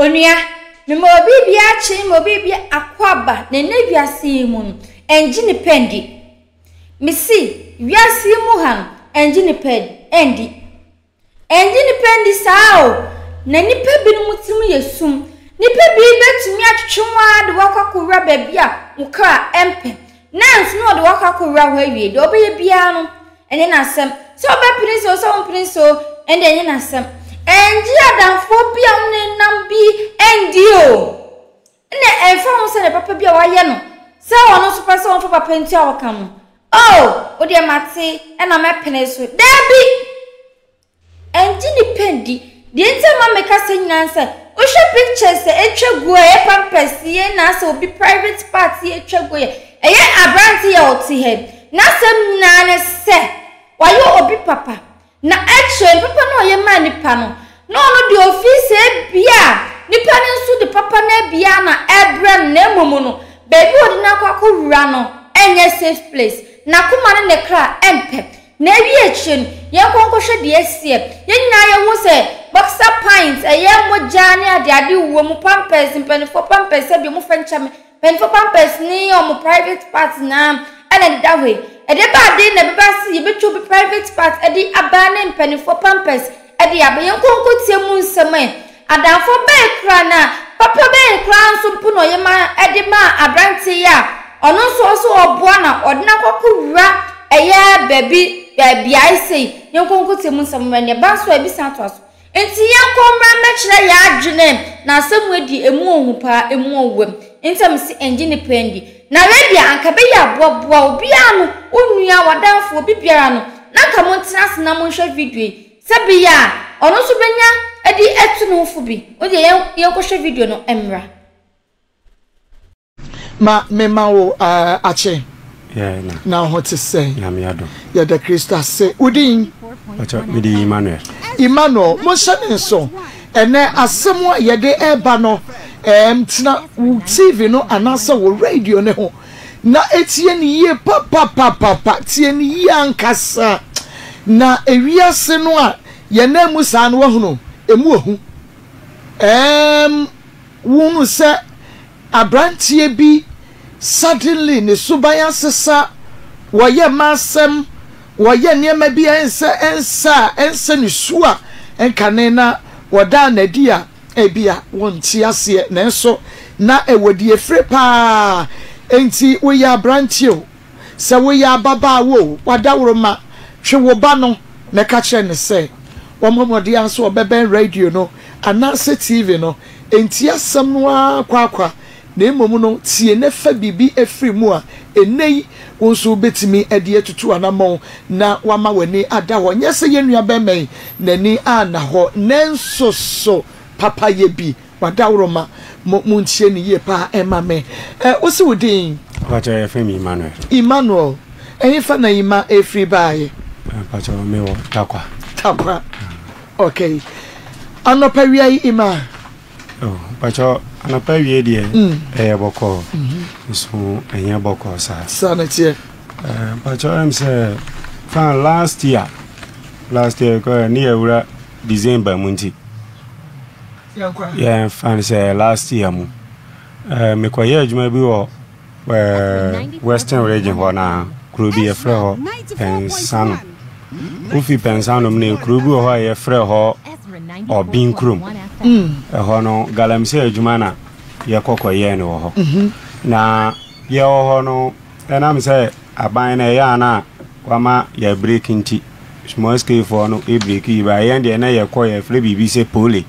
Onua, mema obi biara kye ma obi biara akwaaba na ɛnnɛ wiase yi mu no, ɛngye nipa ndi. Mese, wiase yi mu ha no, ɛngye nipa ndi. Ɛngye nipa ndi saa o, na nipa binom tirim yɛ sum. Nipa bi bɛtumi atwetwe wo ara de wo akɔ akɔwura baabi a wo kra ɛmpɛ. Nanso na ɔde wo akɔ akɔwura hɔ awie, deɛ ɔbɛyɛ biara no, Ɛnyɛ n'asɛm. Sɛ ɔbɛpene so o, sɛ ɔmpene so o, ɛnde ɛnyɛ n'asɛm. Ɛngye adamfoɔ bi a wo ne no nam bi ndi o. Ɛnna ɛmfa ho sɛ ne papa bi a wayɛ no, sɛ ɔno nso pɛ sɛ ɔmfa papa ntua wo ka no. Oh, wo deɛ mate, ɛnna mɛpene so. Dabi! Ɛngye nnipa ndi. Deɛ nti a ɛma meka saa nyinaa ne sɛ, wohwɛ pictures a atwa gu a ɛyɛ pampers yi na asɛ obi private part yi atwa gu yɛ, ɛyɛ aberante yi a ɔte ha yi, n'asɛm nyinaa ne sɛ wayɛ obi papa. Na akyire no, papa no a ɔyɛ maa nipa no, na ɔno deɛ ɔfii sɛ ebia nipa no nso de papa no abia na ɛrebrɛ no, na mmom no, baabi a ɔde no akɔ akɔwura no ɛnyɛ safe place. N'akoma ne ne kra ɛmpɛ. Na ewie akyire no, yɛnkɔ nkɔhwɛ deɛ asiɛ. Yɛn nyinaa yɛhu sɛ boxer pint, ɛyɛ mogya ne adeade wɔ mu, pampers, mpanimfoɔ pampers, sɛdeɛ wɔfrɛ no kyɛ me, mpanimfoɔ pampers ne wɔn private part nyinaa ɛna ɛdeda hɔ yi. Ɛde ba ade na ɛbɛba sɛ yɛbɛtwa obi private part ɛde aba ne mpanimfoɔ pampers ɛde aba. Yɛnkɔ nkɔtie mu nsɛm ɛ. Adamfoɔ bɛn koraa na papa bɛn koraa nso mpo na ɔyɛ ma ɛde maa aberanteɛ yi a ɔno nso ɔso ɔboa na ɔde no akɔ akɔwura ɛyɛ baabi beaeɛ sei. Yɛnkɔ nkɔtie mu nsɛm mmra nea ɛba nso a ɛbisa atoa so. Nti yɛnkɔ mmra mmɛkyerɛ yɛn adwene na asɛm wei deɛ ɛmu ɔhu paa ɛmu ɔwam. Nti a mese ɛngye nipa ndi. Na wei deɛ anka ɛbɛyɛ aboaboa obiara ano, wo nua, w'adamfo, obi biara ano na anka montena ase na monhwɛ video yi. Sɛ beyɛ a, ɔno nso bɛnya de atu ne ho fo bi. Wo deɛ yɛn yɛnkɔhwɛ video no mmra. Ma mema wo akye. Yeah, na. Na wo ho te sɛn? Nyame adom. Yɛda Kristo ase. Wo din? Ɔkyɛ, me din Emmanuel. Emmanuel, monhyɛ ne nso. Ɛnɛ asɛm a yɛde ɛreba no, ɛɛm, tena wo TV no anaasɛ wo radio no ho Na tie no yie papapapapa, tie no yie ankasa. Na ewiase no a yɛnam mu saa no, wahunu, emu ohu. Ɛɛm, wohunu sɛ aberanteɛ bi suddenly ne suban asesa, wɔyɛ mma asɛm, wɔyɛ nneɛma bi a ɛnsɛ, ɛnsɛ a, ɛnsɛ ne su a ɛnkane na wɔdaa no adi a, Ebia wonte aseɛ, nanso na ɛwɔ deɛ ɛfire pa ara. Enti woyɛ aberanteɛ o, sɛ woyɛ ababaawa o, w'adaworoma, twe wo ba no na ka kyerɛ no sɛ ɔmmɔ mmɔden ara sɛ ɔbɛbɛn radio no anaasɛ TV no. Ntie asɛm no ara kwakwa, na mmom no tie na fa biribi firi mu a ɛnnɛ yi wo nso wobɛtumi de atutu anammɔn na woama w'ani ada hɔ. Nyɛ sɛ yɛn nuabarima yi n'ani anna hɔ, nanso so papayɛ bi wadaworoma? Mo, montie no yie paa mma me. Ɛ, wose wo din? Mpakyɛw, yɛfrɛ me Emmanuel. Emmanuel, ɛhefa na Emma ɛfiri baeɛ? Mpakyɛw, mewɔ Tarkwa. Tarkwa, okay. Anɔpa wia yi, Emma? Oh, mpakyɛw, anɔpa wie deɛ ɛyɛ bɔkɔɔ, nso ɛnyɛ bɔkɔɔ saa. Saa na ɛteɛ. Mpakyɛw, ɛm sɛ fan last year, last year kɔ ne yɛwura December mu nti, yɛn fan sɛ last year mu, mekɔyɛ adwuma bi wɔ Western region hɔ na kuro bi yɛfrɛ hɔ Pɛnsano. Wofi Pɛnsano mu no kuro bi wɔ hɔ a yɛfrɛ hɔ Ɔben kurom. Ɛhɔ no galamsey adwuma na yɛkɔ kɔyɛɛ no wɔ hɔ. Mhm. Na yɛwɔ hɔ no ɛnam sɛ aban no ɛyɛ a na wama yɛ break nti small scale foɔ no break yi ba yɛn deɛ na yɛkɔ yɛfrɛ biribi sɛ pole.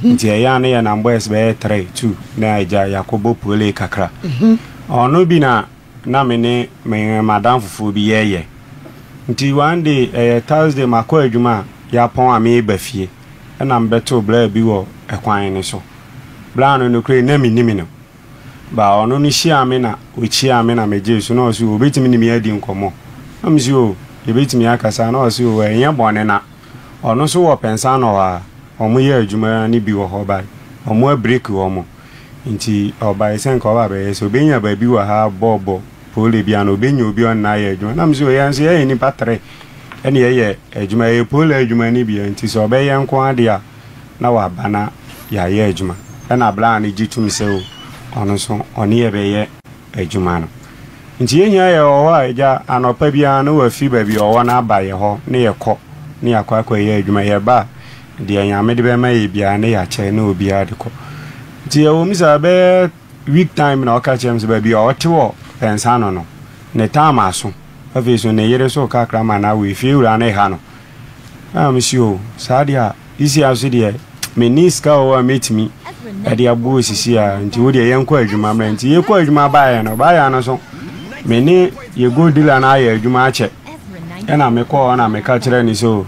Nti ɛyɛ a na yɛnam boys bɛyɛ 3, 2 na agya yɛakɔbɔ pole kakra. Ɔno bi na na me ne me madamfofoɔ bi yɛyɛ. Nti one day ɛyɛ Thursday makɔ adwuma a yɛapɔn a mereba fie ɛna mebɛtoo braa bi wɔ ɛkwan no so. Braa no nokorɛ na mennim no. Ba ɔno no hyiaa me na ɔkyiaa me na megyee so na ɔse ɔbɛtumi ne me adi nkɔmmɔ. Na mese o yɛbɛtumi akasa na ɔse o ɛnyɛ bɔne na Ɔno nso wɔ pɛnsa nɔ hɔ a ɔmo yɛ adwuma no bi wɔ hɔ but ɔmo abreak wɔn nti ɔbae sɛ nka ɔba abɛyɛ sɛ obenya baabi wɔ ha bɔ bɔ pole bi ana obenya obi a ɔne no ayɛ adwuma na mese yɛn nso yɛyɛ nnipa tere ɛna yɛyɛ adwuma yɛyɛ pole adwuma no bi nti sɛ ɔbɛyɛ nko ara deɛ a na waba na yɛayɛ adwuma. Ɛna bra no gye tom sɛ o ɔno nso ɔne yɛ bɛyɛ adwuma no. Nti yɛn nyinaa yɛwɔ hɔ a agya anɔpa biara na wafi baabi a ɔwɔ no aba yɛ hɔ ne yɛkɔ ne yɛakɔ akɔyɛ adwuma. Yɛba a deɛ Nyame de bɛma yɛ biara ne yɛakyɛ na obiara de kɔ. Nti ɛwɔ mu saa bɛyɛ week time na ɔka kyerɛ me sɛ baabi a ɔte wɔ Pɛnsano no ne time aso. Afei so ne yere so kakra ma no awo efie wura no reha no. Ɛna me si o saa deɛ a sisi a so deɛ menni sika wɔ hɔ a mɛtumi ɛde aboɔ sisi a nti wo deɛ yɛnkɔ adwuma mmerɛ nti yɛkɔ adwuma baeɛ no baeɛ no so me ne yɛ gold dealer no ayɛ adwuma akyɛ ɛna mekɔɔ hɔ na meka kyerɛ ne sɛ o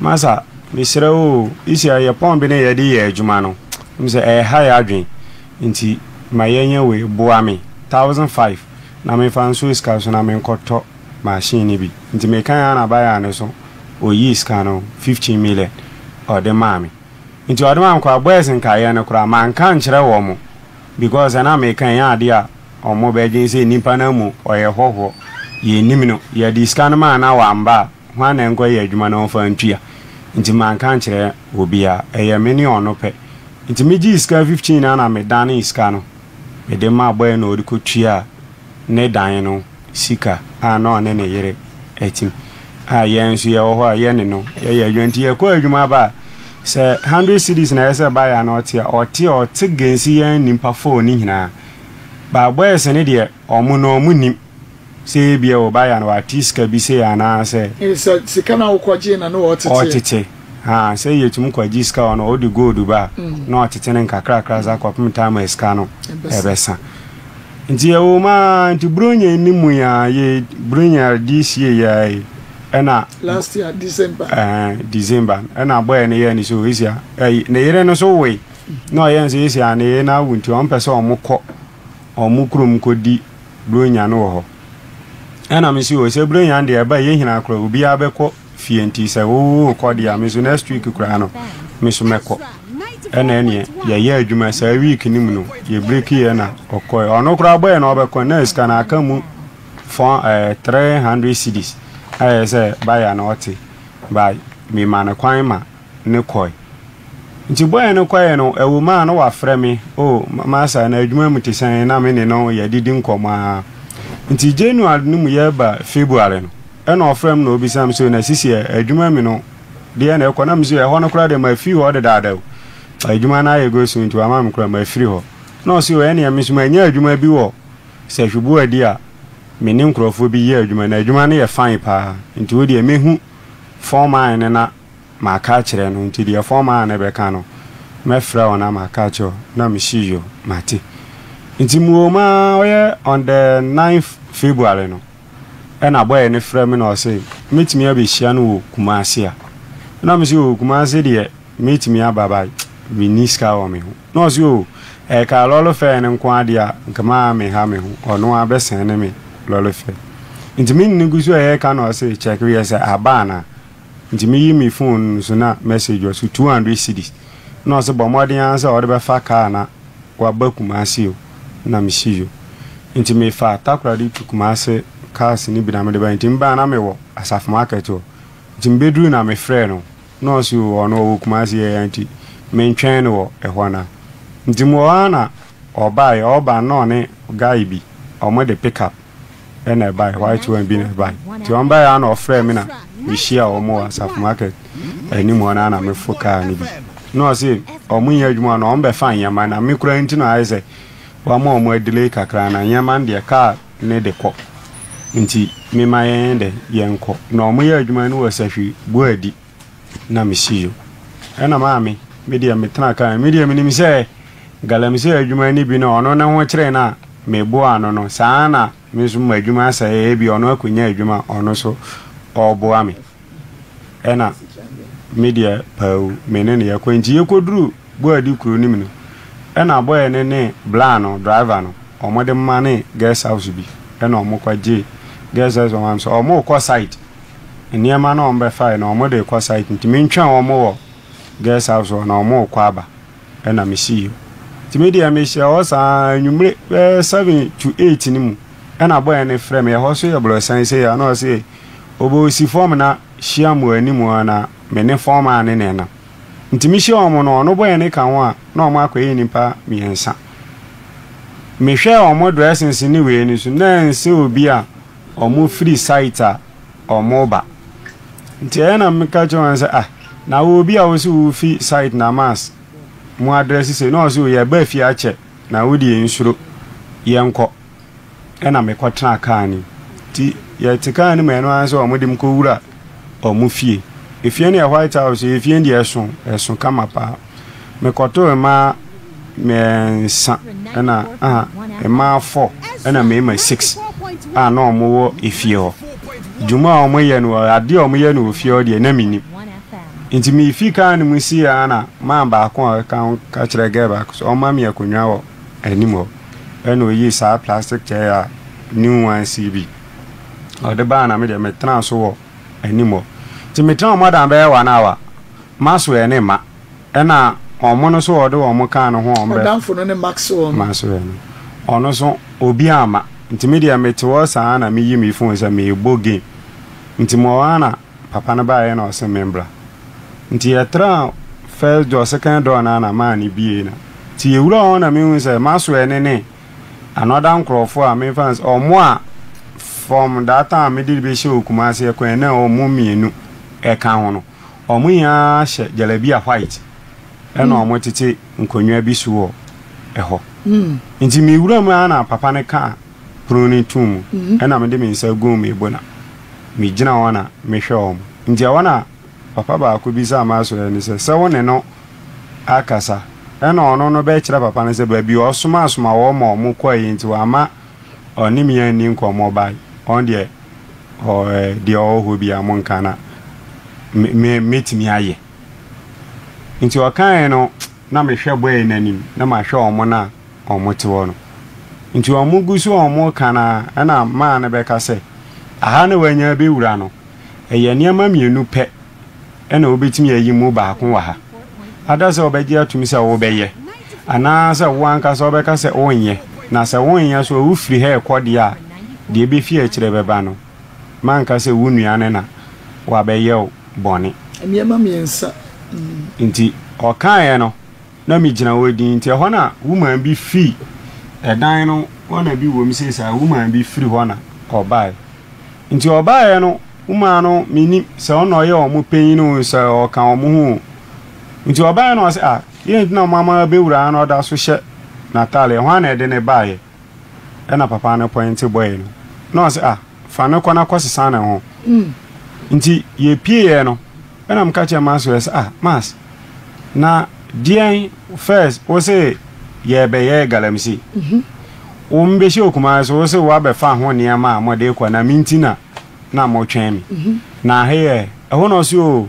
masa mesrɛ wo o sisi a yɛ pɔn bi ne yɛde yɛ adwuma no m sɛ ɛha yɛ adwen nti ma yɛnyɛ wei boa me 1005 na memfa nso sika so na menkɔtɔ machine no bi nti mekan ara na bayaa no so oyii sika no 15 million ɔde maa me nti ɔde maa me koraa boys nkaeɛ no koraa manka ankyerɛ wɔn because na meka ɛnyɛ adeɛ a wɔn bɛdwen sɛ nipa no amu ɔyɛ hɔhoɔ yɛnnim no yɛde sika no maa na wamba a hwan na ɛnkɔ yɛ adwuma na ɔmfa ntua nti manka ankyerɛ obiara ɛyɛ me ne ɔno pɛ nti megyee sika 15 no na medanee sika no mede maa boy no na ɔde kɔtuaa ne dan no sika a na ɔne ne yere te mu a yɛn nso yɛwɔ hɔ a yɛne no yɛyɛ adwuma nti yɛkɔ adwuma ba a sɛ hundred cedis na ɛyɛ sɛ baeɛ a na ɔte a ɔte a ɔte gensi yɛn nipa foo ne nyinaa ba boys ne deɛ ɔmo no ɔmo nim sɛ ebia wɔ baeɛ a na wate sika bi sei anaasɛ Sɛ sika na wokɔgye na na ɔtete. Ɔtete haa sɛ yɛtumi kɔgye sika wɔ no ɔde gold ba a na ɔtete no nkakrakra saa kɔpem time a sika no ɛbɛsa. Nti ɛwɔ mu ara nti Buronya yi ne mu yi ara yɛ Buronya this year yi ara yi ɛna. Last year December. Ɛɛ December ɛna bɔyɛ no yɛ ne so esia ɛyi ne yere no so woe na ɔyɛ nso esia ne yere no awo nti wɔn pɛ sɛ wɔn kɔ wɔn kurom kɔ di Buronya no wɔ hɔ ɛna me si o sɛ Buronya no deɛ ɛba yɛ nyinaa koraa obiara bɛkɔ fie nti sɛ wo kɔ deɛ a me nso next week koraa no me nso mɛkɔ ɛna ɛneɛ yɛyɛ adwuma saa week no mu no yɛ break yɛ na ɔkɔɛ ɔno koraa bɔyɛ na ɔbɛkɔ na sika no aka mu fɔn ɛɛ 300 cedis ayɛ sɛ baya na ɔte ba mema no kwan ma ne kɔe. Nti bɔe no kɔe no, ɛwɔ mu a na wafrɛ me, oh, masa, na adwuma mu te sɛn, na me ne no yɛdidi nkɔmmɔ ara. Nti January no mu yɛreba February no, ɛna ɔfrɛ me na ɔbisa me sɛ, na sisi ɛ, adwuma mu no, deɛ na ɛkɔ? Na me sɛ, ɛhɔ no koraa deɛ mafiri hɔ dedaada o. Adwuma no ayɛ go so nti wama me koraa mafiri hɔ. Na ɔse, oh, ɛneɛ me nso manya adwuma bi wɔ Sahwiboadi a me ne nkurɔfoɔ bi yɛ adwuma, na adwuma no yɛ fine paa, nti wo deɛ mɛhu foreman no na maka akyerɛ no nti deɛ foreman no bɛka no mɛfrɛ wo na maka akyerɛ wo na mese yo mate nti mewɔ mu ara ɔyɛ on the 9th February no ɛna bɔyɛ no frɛ me na ɔse mɛtumi abɛhyia no wɔ Kumasi a na mese o Kumasi deɛ mɛtumi aba ba menni sika wɔ me ho na ɔse o ɛka lɔre fɛɛ no nko adeɛ a nka maa meha me ho ɔno ara bɛsɛne me lɔre fɛɛ nti me ne no gu so a yɛreka na ɔse check yɛ sɛ aba anaa Nti me yi me phone no so na message wɔ so 200 cedis na ɔse bɔ mmɔden ara sɛ ɔde bɛfa car na waba Kumasi o na me se yo nti me fa Takoradi to Kumasi cars no bi na mede bae nti me bae na me wɔ Asafo market hɔ nti me bɛduru na me frɛɛ no na ɔse o ɔno ɔwɔ Kumasi yɛ nti me ntwɛn no wɔ ɛhɔ na nti me wɔ hɔ ara na ɔbae ɔba no na ɔne guy bi ɔmo de pick up na ɛbae, white one bi na ɛbae. Nti wɔn baeɛ ara na ɔfrɛɛ me na mehyia wɔn wɔ Asafo market anim hɔ no na mefo kaa no bi. Na ɔse wɔn nyɛ adwuma na wɔn bɛfa nneɛma na me koraa nti na ayɛ sɛ wɔama wɔn adelay kakra na nneɛma no deɛ kaa ne de kɔ. Nti mema yɛn dɛ yɛnkɔ. Na wɔn yɛ adwuma no wɔ Sahwi Boadi na mesi yo. Ɛna maame me deɛ metena kaa me deɛ menim sɛ Galamsey adwuma no bi no ɔno ne ho kyeree no a meboaa no no, saa ara na me nso m'adwuma asɛe, ebia ɔno akɔnya adwuma a ɔno nso ɔreboa me. Ɛna me deɛ paawu, me ne no yɛkɔ. Nti yɛkɔduru Boadi kuro no mu no, ɛna bɔɛ no ne bla no, driver no, wɔde manee guest house bi, ɛna wɔkɔgyee guest house, wɔn sɛ wɔrekɔ site, nneɛma no a wɔbɛfaeɛ no wɔde rekɔ site, nti mentwɛn wɔn wɔ guest house hɔ na wɔrekɔ aba. ɛna mesii hɔ. Nti me deɛ mehyɛ hɔ saa anwummere bɛyɛ 7 to 8 no mu ɛna bɔyɛ no frɛ me, ɛhɔ so yɛ borɔsan sei a na ɔse ɔbɛsi fam na hyia mo anim hɔ na me ne fɔm a ne na ɛnam. Nti mehyia wɔn no, ɔno bɔyɛ no ka ho a, na wɔn akɔyɛ nnipa mmiɛnsa. Mehwɛɛ wɔn dressings ne wei no so, na ɛnsɛ obi a wɔfiri site a wɔreba. Nti ɛyɛ na meka kyerɛ wɔn sɛ, ah, na wo obi a wo se wofi site na mass mo address sei, na ɔse o yɛba fie akyɛ, na wo deɛ nsuro, yɛnkɔ. Ɛna mekɔtenaa kaa no mu. Nti yɛte kaa no mu ɛno ara sɛ wɔde me kɔwura wɔn fie. Efie no yɛ white house, efie no deɛ ɛso, ɛso kama paa. Mekɔtoo mmaa mmiɛnsa ɛna aha mmaa four ɛna mmarima six a na wɔwɔ efie hɔ. Dwuma a wɔyɛ no adeɛ a wɔyɛ no wɔ fie hɔ deɛ na mennim. Nti mefi kaa no mu sii ara na maa baako a ɔka ho ka kyerɛ girl baako sɛ ɔmma me akonnwa wɔ anim hɔ. Ɛna oyii saa plastic chair a new one si bi. Ɔde baa na me deɛ metenaa so wɔ anim hɔ. Nti metenaa more than bɛyɛ one hour. Maxwell ne mma. Ɛna wɔn no so ɔde wɔn kaa ne ho a wɔn bɛ. Ɔdamfo no ne Maxwell no. Maxwell no. Ɔno so obi amma. Nti me deɛ mete hɔ saa na meyi me phone sɛ merebɔ game. Nti mewɔ hɔ ara na papa no baeɛ na ɔse membra. Nti yɛtraa first door, second door no ara na maa no bie na. Nti yɛwura hɔ na mehu sɛ Maxwell ne ne another nkorɔfoɔ a memfa no sɛ wɔn a from that time mede bɛhyɛ wɔ Kumasi ɛkwan na wɔn mmienu ɛka ho no. Wɔn nyinaa hyɛ jalabia white ɛna wɔn tete nkonnwa bi so wɔ ɛhɔ. Nti me wura mu ara na papa no kaa pono no too mu ɛna mede me nsa guu me bo na me gyina hɔ na me hwɛ wɔn. Nti ɛhɔ na papa baako bisaa m'asɔre no sɛ, sɛ wo ne no akasa? Ɛna ɔno no bɛkyerɛ papa no sɛ baabi a ɔsoma soma wɔn ma wɔn kɔɛ nti wamma ɔne me anni nkɔmmɔ bae. Ɔno deɛ Ɔ ɛ deɛ ɔwɔ hɔ biara monka na me me mɛtumi ayɛ. Nti ɔkaeɛ no na mehwɛ bɔe no anim na mahwɛ wɔn no a wɔte hɔ no. Nti wɔn gu so a wɔreka no ara ɛna maa no bɛka sɛ, aha na wanya abɛwura no, ɛyɛ nneɛma mmienu pɛ ɛna wobɛtumi ayi mu baako wɔ ha. Ada sɛ wobɛgye atum sɛ wobɛyɛ anaasɛ wo ankasa wobɛka sɛ wonyɛ, na sɛ wonyɛ so a wofiri ha rekɔ deɛ a, deɛ ɛbɛfi akyire bɛba no, manka sɛ wo nua no na wabɛyɛ wo bɔne. Nneɛma mmiɛnsa. Nti ɔkaeɛ no, na megyina hɔ dinn. Nti ɛhɔ na woman bi firi ɛdan no hɔ na bi wɔ mu sei saa, woman bi firi hɔ na ɔbaeɛ. Nti ɔbaeɛ no, woman no mennim sɛ ɔno na ɔyɛ wɔn panyin o, sɛ ɔka wɔn ho o. Nti ɔbaeɛ na ɔse ah, deɛn nti na moama abɛwura ha na ɔda so hyɛ n'ataadeɛ, hwan na ɛde no baeɛ? Ɛna papa no pɔinte bɔe no, na ɔse ah, fa no kɔ na kɔsesa ne ho. Nti yɛpieeɛ no, Ɛna meka kyerɛɛ Maxwell sɛ, ah, Max, na deɛn first wo se yɛrebɛyɛ galamsey. Wo mbɛhyɛ wɔ Kumasi so, wo se woabɛfa ho nneɛma a mode rekɔ na me nti na na motwɛn me. Na ha yɛ, ɛhɔ na ɔse o,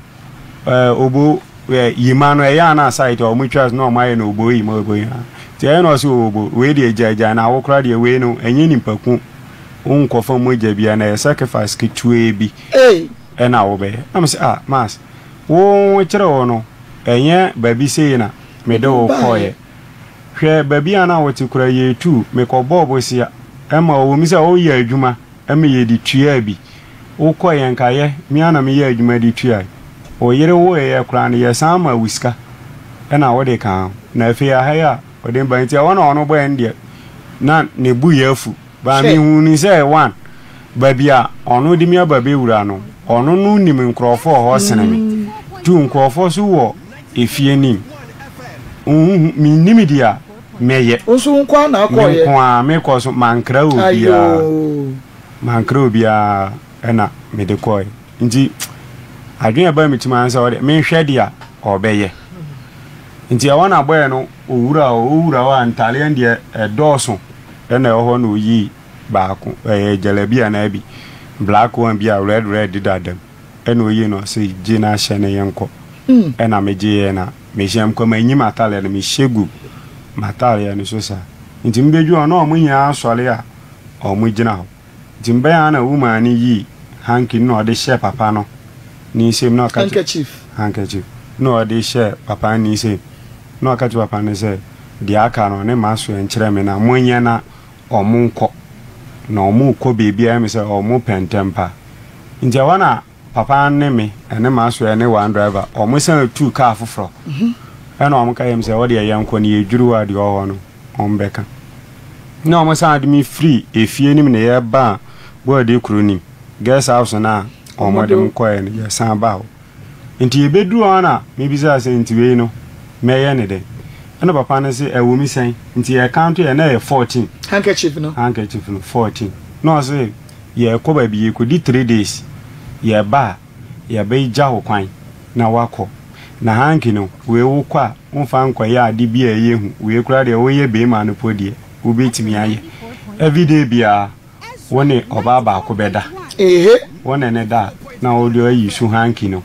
eh, obo, eh, yima no ɛyɛ a na site a wɔtwa so na wɔayɛ no obo yima, obo yima. Nti ɛyɛ na ɔse o, obo, wei deɛ gyae gyae na wo koraa deɛ wei no ɛnyɛ nipa ku, wonkɔfa mogya biara na ɛyɛ sacrifice ketewaa bi. Ei! Ɛna wobɛyɛ. Na mese, ah, Mas, wo kyerɛ wo no, ɛnyɛ baabi sei na mede wo kɔeɛ. Hwɛ baabi a na wote koraa yɛretu, mekɔbɔɔ bosea ma wo, ɛwɔ mu sɛ woyɛ adwuma ma yɛde tuaa bi. Wokɔeɛ nka yɛ, me ara na meyɛɛ adwuma de tuae. Wo yere woeɛ koraa no, yɛsan maa wo sika na wode kaa ho. Na afei aha yi a wode me ba nti, ɛhɔ na ɔno bɔeɛ no deɛ, na ne bo yɛ afu. But Hwɛ. me hu no sɛ one, baabi a ɔno de me aba bɛwura no, ɔno no nim nkorɔfoɔ wɔ hɔ sene me. Two, nkorɔfoɔ nso wɔ efie no mu. Nhu, mennim deɛ a mɛyɛ. Wo nso wo nko ara na Me akɔeɛ? nko ara, mekɔ so, mankra obiara. Ayoo. Mankra obiara ɛna mede kɔeɛ. Nti adwene a ɛbaa me tirim ara ne sɛ ɔdeɛ menhwɛ deɛ a ɔbɛyɛ. Nti ɛhɔ na bɔeɛ no ɔwura hɔ, ɔwura hɔ a ntadeɛ no deɛ ɛdɔɔso. Ɛna ɛwɔ hɔ na oyii baako, ɛyɛ jalabi anaa bi, black one bi a red red deda dam. Ɛna oyii no ɔse gye na hyɛ na yɛnkɔ. Ɛna megyeeɛ na mehyɛ mekɔ manyi m'ataadeɛ no mehyɛ gu m'ataadeɛ no so saa. Nti mebɛduru hɔ na wɔn nyinaa asɔre a wɔgyina hɔ. Nti mebɛyɛ a na woman no yii hanky no na ɔde hyɛɛ papa no ne nsam na ɔka kyerɛ Handkerchief. Handkerchief na ɔde hyɛɛ papa no ne nsam. Na ɔka kyerɛɛ papa no sɛ, Deɛ aka no, ne mma soɛ nkyerɛ me na monyɛ na wɔnkɔ. Na wɔrekɔ baabi a ɛyɛ me sɛ wɔpɛ ntɛm pa. Nti ɛhɔ na papa ne me ɛne m'asoɛ ne one driver ɔmo san tuu kaa foforɔ ɛna ɔmo ka yɛm sɛ ɔdeɛ yɛnkɔ no yɛduru hɔ a deɛ ɔwɔ hɔ no ɔmo bɛka. Na ɔmo san de me firi efie no mu na yɛbaa Boadi kuro no mu guest house no a ɔmo de me kɔɛ no yɛsan baa hɔ. Nti yɛbɛduru hɔ na mebisaa sɛ nti wei no mɛyɛ ne dɛn? Ɛna papa no se ɛwɔ mi sɛn? Nti yɛkanto yɛ na ɛyɛ 14. Handkerchief no. Handkerchief no 14. Na ɔse yɛkɔ baabi yɛkɔdi 3 days yɛba a yɛbɛgya wo kwan na woakɔ. Na hanky no wei wokɔ a womfa nkɔyɛ ade bi a ɛyɛ hu wei koraa deɛ woyɛ beema no po deɛ wobɛtumi ayɛ. Everyday biara wo ne ɔbaa baako bɛda. Wo ne no da a, na wode ayi su hanky no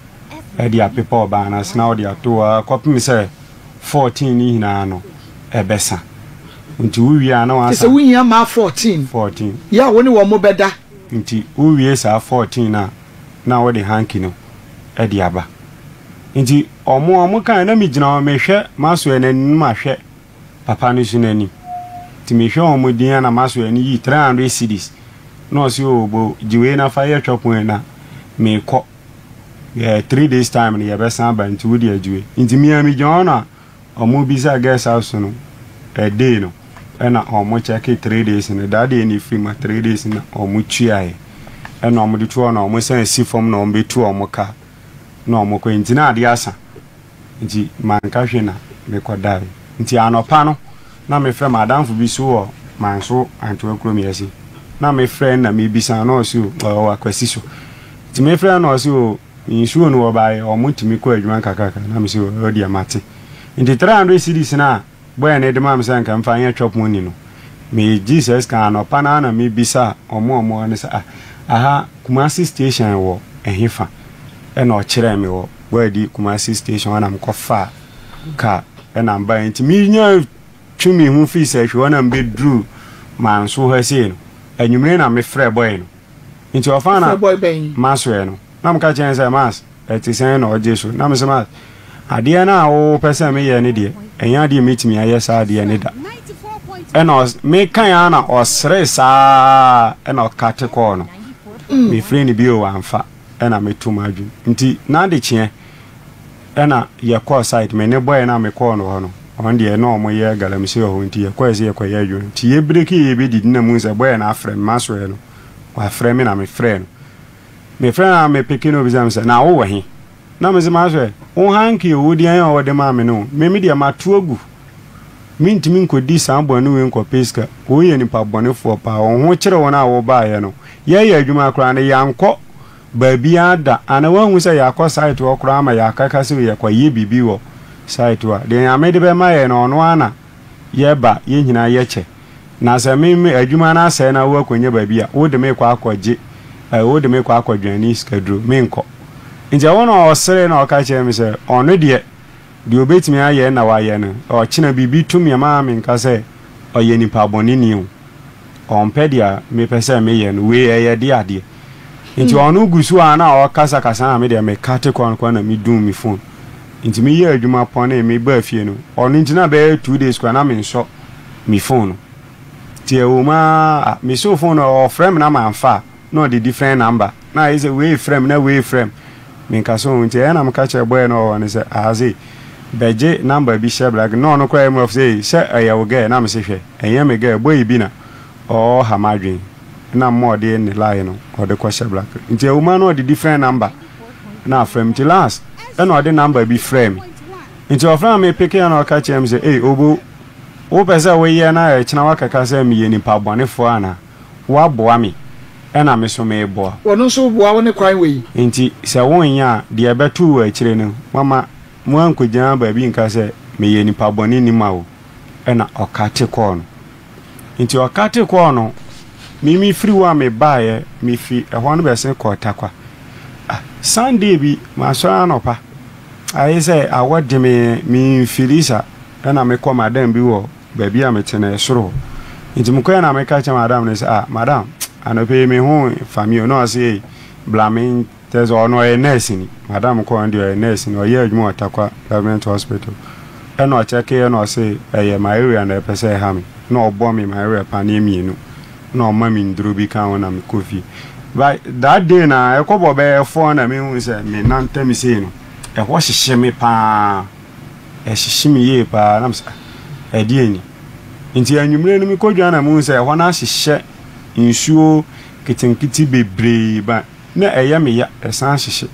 de apepa ɔbaa no ase na wode ato hɔ ara kɔpem sɛ 14 no nyinaa no ɛbɛsa. Nti wowie a na Kyerɛ woasa. sɛ wohia mmaa 14 14. yɛ a wo ne wɔn bɛda. Nti wowie saa 14 no a, na wode hanky no de aba. Nti wɔn a wɔkaeɛ na megyina hɔ mehwɛ m'asoɛ no anim na mahwɛ papa no so n'anim. Nti mehwɛ wɔn din a na m'asoɛ no yi 300 cedis. Na ɔse oo bo gye wei na fa yɛ twɔpon na mekɔ. Eh, 3 days time no yɛbɛsan aba nti wo deɛ gye wei. Nti me a megyina hɔ na wɔn bisa guest house no a day no ɛna wɔn check 3 days no that day no firi ma 3 days na wɔn tuaeɛ. Ɛna wɔn de to hɔ na wɔn san si fam na wɔn bɛtu wɔn car na wɔn kɔ. Nti na adeɛ asa. Nti manka hwee na mekɔdae. Nti anɔpa no na mefrɛ m'adamfo bi so wɔ Manso Antoa kurom yi ase. Na mefrɛ no na mebisa no na ɔse o ɔwɔ Akwasi so. Nti mefrɛ no na ɔse o nsuo no wɔbaeɛ ɔmo tumi kɔ adwuma nkakrakra na mese o deɛ mate. Nti 300 cedis no a Bɔɛ no de maa me sɛ anka mfa nyɛ chop money no, me gyee saa sika no anɔpa no ara na me bisa ɔmo a ɔmo wɔ hɔ no sɛ ah aha Kumasi station wɔ ɛhefa? Ɛna ɔkyerɛɛ me wɔ Boadi Kumasi station hɔ na me kɔ faa car ɛna me baeɛ nti me nya twe me ho fii sɛ hwɛ hɔ na me bɛ duru Manso ha sei no anwummere na me frɛ bɔɛ no nti ɔfa na masoɛ no na me ka kyerɛ no sɛ mas Ɛte sɛn na ɔgye so? Na mese, Mas, adeɛ no a wopɛ sɛ meyɛ no deɛ, ɛnyɛ adeɛ mɛtumi ayɛ saa adeɛ no da. Ɛna mekae ara na ɔsere saa ɛna ɔkate kɔɔ no. Mefrɛ no bio wamfa ɛna meto m'adwene. Nti n'adekyeɛ ɛna yɛkɔɔ site, me ne bɔɛ no a mekɔɔ no hɔ no, ɔno deɛ na ɔmo yɛ galamsey wɔ hɔ nti yɛkɔɛ sɛ yɛkɔyɛ adwuma. Nti yɛbreki yɛbɛdidi na muhu sɛ bɔɛ no afrɛ me, masoɛ no, wafrɛ me na mefrɛɛ no. Mefrɛ no a mepeke no obisa me sɛ, na wowɔ he? Na mese mahwɛ, wo hanky o, wo deɛn a wɔde maa me no o, me me deɛ mato agu. Mentumi nkɔdi saa bɔne wei nkɔpɛ sika. Woyɛ nipa bɔnefoɔ paa, wo ho kyere wɔn a wobaeɛ no. Yɛyɛ adwuma koraa no, yɛankɔ baabiara da. Anaa woanhu sɛ yɛakɔ site hɔ koraa ma yɛakaka sɛ yɛkɔyɛ biribi wɔ site hɔ a? Deɛ Nyame de bɛma yɛn no, ɔno ara na yɛba, yɛn nyinaa yɛkyɛ. Na sɛ me me adwuma no asɛe na woakɔnya baabi a, wode me rekɔ akɔgye, eh, wode me rekɔ akɔdwane sikaduro. Menkɔ. Nti ɛhɔ na ɔseree na ɔka kyerɛɛ me sɛ, ɔno deɛ, deɛ ɔbɛtumi ayɛ na wayɛ no, ɔkyena biribi to me a, mma menka sɛ ɔyɛ nipa bɔneni o. Ɔmpɛ deɛ mepɛ sɛ meyɛ no, wei ɛyɛ de adeɛ. Nti ɔno gu so a na ɔkasakasa na me deɛ mekate kɔ no kɔ na medum me phone. Nti meyɛɛ adwuma pɔnee, mebaa fie no, ɔno nti na bɛyɛ 2 days koraa na mensɔ me phone no. Nti ɛwɔ mu ara a, mesoo phone no, ɔfrɛ me na mamfa a, na ɔde different number. Na ayɛ sɛ wei frɛ me na wei frɛ me. Menka so nti ɛyɛ na meka kyerɛ boy no ɔwɔ hɔ no sɛ, aha sei, bɛgye number bi hyɛ black. Na ɔno koraa yɛ mu ɔf sɛ, ei, sɛ ɛyɛ wo girl? Na mese hwɛ, ɛnyɛ me girl, boy bi na ɔɔha m'adwene. Na mma ɔde ne line no, ɔde kɔhyɛ black. Nti ɛwɔ mu ara na ɔde different number na afrɛ me. Nti last, ɛna ɔde number bi frɛɛ me. Nti ɔfrɛ a me peke a na ɔka kyerɛ me sɛ, ei, Obo, Wopɛ sɛ woyɛ na ɛkyena woakɛka sɛ meyɛ nipa bɔnefoɔ anaa? Woaboa me, ɛna me nso mereboa wo. Ɔno nso boa wo ne kwan wei. Enti sɛ wonyɛ a, deɛ ɛbɛto wo akyire no, moamma moankɔgyina baabi nka sɛ meyɛ nipa bɔneni ma wo. Ɛna ɔkate kɔɔ no. Enti ɔkate kɔɔ no, me mefiri hɔ a mebaeɛ, mefiri ɛhɔ no bɛsen kɔɔ Tarkwa. Ah, Sunday bi, masɔre anɔpa, ayɛ sɛ awɔ de me, memfili sa. Ɛna me kɔ madam bi wɔ baabi a mete no ɛsoro hɔ nti me kɔɛ na me ka kyerɛ madam no sɛ ah madam anɔpɛ yi me ho fa mi o na ɔse ei bla me kyerɛ sɛ ɔno ɔyɛ nurse ni madam kɔ ɔno deɛ ɔyɛ nurse ni ɔyɛ adwuma wɔ Tarkwa government hospital ɛna ɔkyɛkeɛ na ɔse ɛyɛ malaria na ɛpɛ sɛ ɛha me na ɔbɔ me malaria paneɛ mmienu na ɔma me nduro bi ka ho na me kɔ fie. But that day na ɛkɔbɔ bɛyɛ fɔɔ na mehu sɛ me nan ntam sei no, ɛhɔ hyehye me paa. Ɛhyehye me yie paa na mesɛ ah, ɛdeɛn ni? Nti anwummere no mekɔdwa na mehu sɛ ɛhɔ no ahyehyɛ nsuo nketenkete bebree ba na ɛyɛ me ya, ɛsan hyehye.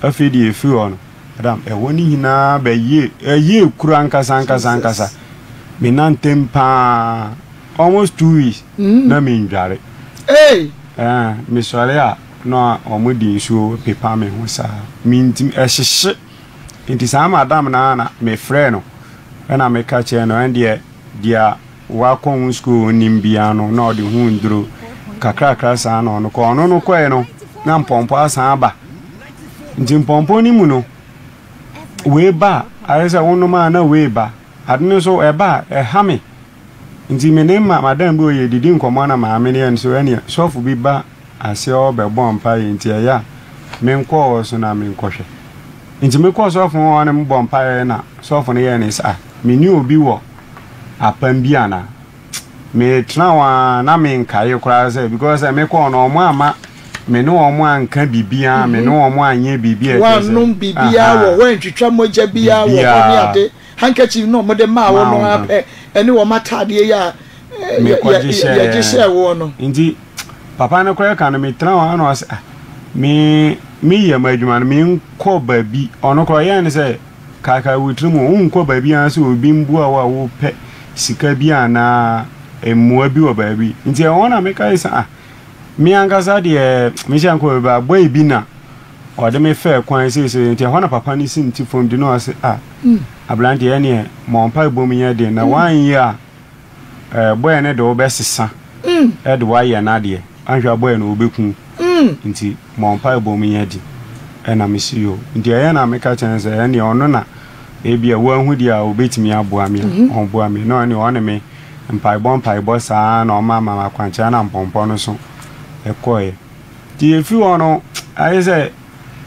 Afei deɛ ɛfiri hɔ no, madam, ɛhɔ no nyinaa bɛyɛ ɛyɛ kuro ankasa ankasa ankasa. Me nan ntam paa almost 2 weeks na mendware. Hey! Eh, mesɔre a na wɔn de nsuo pepa me ho saa. Mentumi, ɛhyehye. Nti saa madam no ara na mefrɛɛ no ɛna meka kyerɛɛ no ɛndeɛ deɛ wakɔ ho sukuu ɔnim biara no na ɔde ho nduro kakrakra saa na ɔno kɔ. Ɔno no kɔɛ no na mpɔmpɔ asan aba. Nti mpɔmpɔ no mu no wei ba a ayɛ sɛ wonom a na wei ba. Ade no nso ɛba a ɛha me. Nti me ne ma madam bi wɔ yɛdidi nkɔmmɔ na maame no yɛ no so ɛneɛ sɔfo bi ba aseɛ hɔ bɛbɔ mpaeɛ nti ɛyɛ a menkɔ hɔ so na menkɔhwɛ. Nti mekɔɔ sɔfo hɔ ne mebɔ mpaeɛ na sɔfo no yɛɛ ne sɛ ah me ne obi wɔ apam bi anaa? Metena hɔ ara na menkae koraa sɛ because sɛ mekɔɔ no ɔmo amma me ne ɔmo anka biribiara me ne ɔmo anyɛ biribi a ɛkyerɛ sɛ Woannom biribiara wɔ ahaa hɔ antwitwa mogya biara wɔ hɔ ne biribiara ade handkerchief na wɔde maa wo maa no wo ara no pɛ ɛne wɔn ataadeɛ yi a mekɔgye yɛgye hyɛɛ hyɛɛ woɔ no. Nti papa no koraa ka no metena hɔ a na ɔsɛ ah me meyɛ m'adwuma no menkɔ baabi ɔno koraa ɔyɛɛ ne sɛ kaakae wo tirim o wonkɔ baabi ara sɛ obi mboa wo a wopɛ sika bi anaa mmoa bi wɔ baabi nti ɛhɔ na mekae sɛ ah me ankasa deɛ mehyɛ nkɔ baabi a boy bi na ɔde me fɛɛ kwan seesei nti ɛhɔ na papa no si ne ti fam di na ɔse ah aberanteɛ ɛneɛ ma mpaebɔ mu nyɛ den na woanyɛ a eh, bɔɛ no de wo bɛsesa de wo ayɛ n'adeɛ, anhwɛ a bɔɛ no ɔbɛku wo, nti ma mpaebɔ mu nyɛ den. Ɛna mese yoo. Nti ɛyɛ na meka kyerɛ no sɛ ɛneɛ ɔno na ebia wahu deɛ a ɔbɛtumi aboa me a, ɔboa me. Na ɔne ɔne me mpaebɔ mpaebɔ saa na ɔma ma akwankyerɛ na mpɔmpɔ no so ɛkɔeɛ. Nti yɛfiri hɔ no, ayɛ sɛ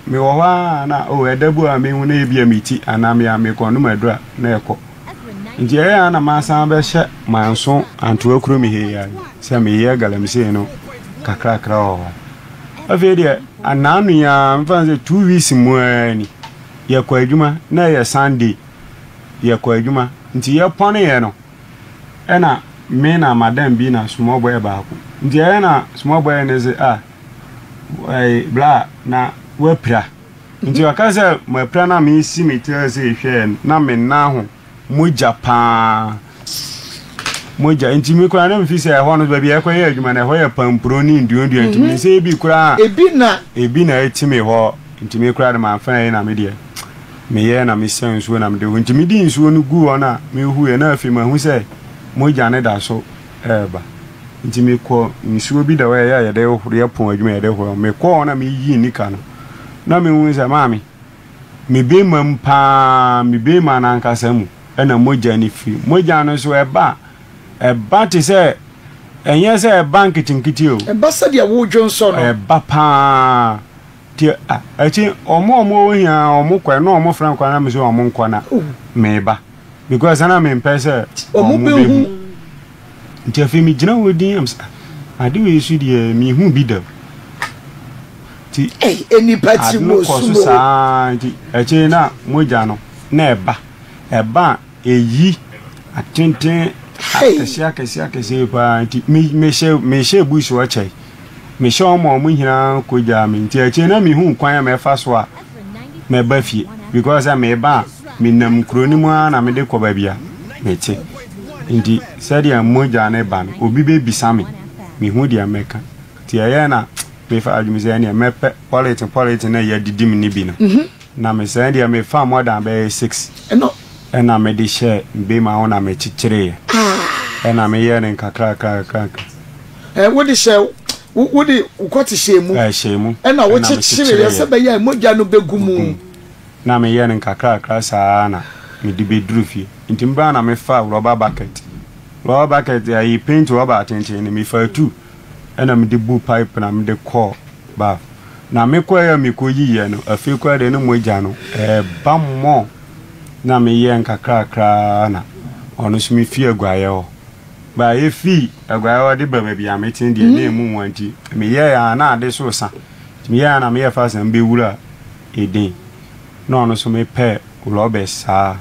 mewɔ hɔ ara na oh, ɛda bi a mehu na ebia me ti anaa me a mekɔnom aduru a na ɛkɔ. Nti ɛyɛ a na masan bɛhyɛ manso Antoa kurom ha yi ara sɛ meyɛ galamsey no kakrakra wɔ hɔ. Afei deɛ annaano yi ara mfa no sɛ 2 weeks mu ara ni yɛkɔ adwuma na ɛyɛ Sunday yɛkɔ adwuma nti yɛpɔneeɛ no ɛna me na madam bi na small boy baako nti ɛyɛ na small boy no sɛ ah ɛɛ bla na wapira. Nti ɔka sɛ mapira na mesi me tiri ase hwɛɛ no na me nan ho mogya paa mogya nti me koraa na mefi sɛ ɛhɔ no baabi a ɛkɔyɛ adwuma no ɛhɔ yɛ pampuro ne nduadua nti me sɛ ebi koraa ebi na ebi na ɛti me hɔ nti me koraa de mamfa ɛyɛ na me deɛ meyɛ na mesɛ nsuo na mede hu nti mede nsuo no gu hɔ na mehuiɛ na afei mahu sɛ mogya no da so ɛreba nti mekɔ nsuo bi da hɔ ɛyɛ a yɛde yɛpɔn adwuma yɛde hɔ mekɔɔ hɔ na meyii nika no na mehu sɛ maame, me bɛrima mu paa, me bɛrima no ankasa mu ɛna mogya no firi. Mogya no nso ɛba a, ɛba te sɛ, ɛnyɛ sɛ ɛba nketenkete o. Ɛba sɛdeɛ wodwonsɔ no. Ɛba paa. Nti akyi wɔn a wɔwɔ hia wɔn kɔ ɛna wɔn frɛ nkwa na me sɛ wɔn nkɔ na meba because na mempɛ sɛ wɔn bɛhu. Nti afei megyina hɔ din am sɛ ade wei so deɛ mehu bi da. Nti ade no kɔ so saa nti akyire na mogya no na ɛba ɛba a ɛyi atenten akɛseɛ akɛseɛ akɛseɛ paa nti mehyɛ mehyɛ bush hɔ kyɛe mehyɛ wɔn a wɔn nyinaa kɔgyaa me nti akyire na mehu kwan a mɛfa so a mɛba fie because sɛ meba a menam kuro no mu ara na mede kɔ baabi a mete nti sɛdeɛ mogya no ba no obi bɛbisa me mehu deɛ mɛka nti ɛyɛ na Mefa adwene sɛ ɛneɛ mɛpɛ polythene polythene na yɛadidi mu no bi no na mesɛe deɛ mefa more than bɛyɛ 6 ɛna mede hyɛ bema ho na mekyekyereeɛ ɛna meyɛɛ no nkakrakra nkakra. Wode hyɛ wode wokɔte hyɛɛ mu ɛhyɛ mu ɛna wokyekyereeɛ sɛ bɛyɛ a mogya no bɛgu mu na meyɛɛ no nkakrakra saa na mede bɛduru fie nti mebaa na mefa rɔba bucket rɔba bucket ayi paint rɔba atenten no mefa tu Ɛna mede buu pipe na mede kɔɔ bath. Na mekɔɛ a mekɔyiiɛ no, afei koraa deɛ ne mogya no ɛɛba more. Na meyɛɛ nkakrakra na ɔno nso mefii aguaeɛ hɔ. Ba ɛfii Aguaeɛ hɔ de ba baabi a mete deɛ na ɛmu nwa nti meyɛɛ a na ade so resa. Nti meyɛɛ a na meyɛ fast na mebɛwura Eden na ɔno nso mepɛɛ rɔbɛs saa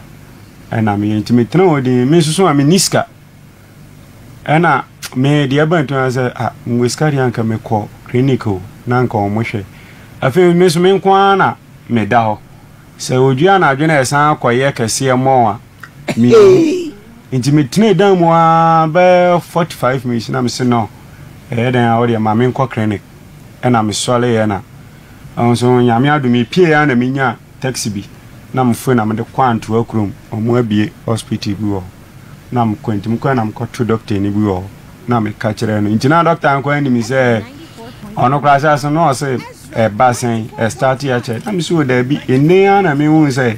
ɛna meyɛ nti metena hɔ din me nso so a menni sika ɛna me deɛ ɛba nti sɛ ah mewɔ sika deɛ anka mekɔ clinic o na anka wɔn hwɛ afei me nso me nko ara na meda hɔ sɛ odua anadwo na ɛsan akɔyɛ kɛseɛ mɔɔ a menhu nti metena dan mu ara bɛyɛ 45 minutes na mese no ɛyɛ dɛn a wodeɛ ma menkɔ clinic ɛna mesɔreeɛ na Ɛho nso Nyame adom mepieeɛ ara na menyaa taxi bi na mefoe na mede kɔ Antoa kurom, ɔmo abue hospital bi wɔ hɔ na mekɔ nti mekɔɛ na mekɔto dɔktani bi wɔ hɔ na meka kyerɛɛ no nti na dɔkta no koraa nim sɛ ɔno koraa sɛ aso na ɔse ɛba sɛn ɛstarte akyɛ na mese o daabi ɛnnɛ ara na mehu sɛ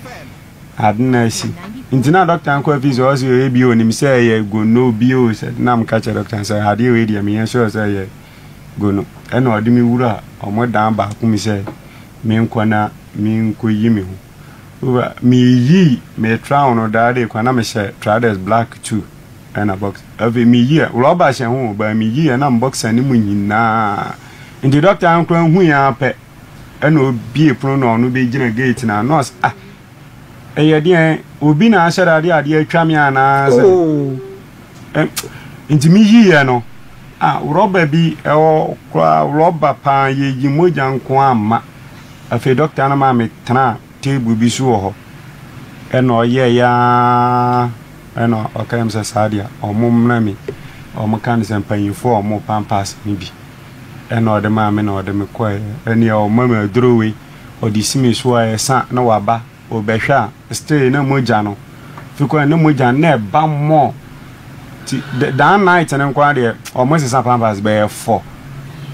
ade na asi nti na dɔkta no kɔ afi sɛ ɔse ɔyɛ bi onim sɛ ɛyɛ gono bi o sɛ na meka kyerɛ dɔkta sɛ adeɛ wei deɛ meyɛ sure sɛ ɛyɛ gu no, ɛna ɔde me wuraa wɔn dan baako mu sɛ menkɔ na menkɔyi me ho. Wura, meyii me trown no daa de kwan na mehyɛ trousers black too ɛna box. Afei meyii ɛ, rɔba hyɛ ho o, but meyii ɛ na me boxer no mu nyinaa. Nti dɔkta no koraa hui ara pɛ ɛna obie pono na ɔno bɛgyina gate no ano na ɔse ah, Ɛyɛ deɛn? Obi na ahyɛ da de adeɛ atwa me anaa sɛ? Oh. Nti me yiiɛ no, ah, rɔba bi ɛwɔ koraa, rɔba paa, yɛyi mogya nko ara mma. Afei dɔkta no maa me tenaa table bi so wɔ hɔ, ɛna ɔyɛeɛ ara, ɛna ɔka kyerɛɛ me sɛ saa deɛ ɔmo mmrɛ me, ɔmo ka no sɛ mpanyinfoɔ a ɔmo pampers no bi. Ɛna ɔde maa me na ɔde me kɔeɛ, ɛneɛ ɔma me aduro wei. Ɔde si me so a ɛsa na waba ɔbɛhwɛ a still na mogya no fi kɔ na mogya no na ɛba more ti that night no nkoa deɛ ɔmo sesa pampers bɛyɛ fɔ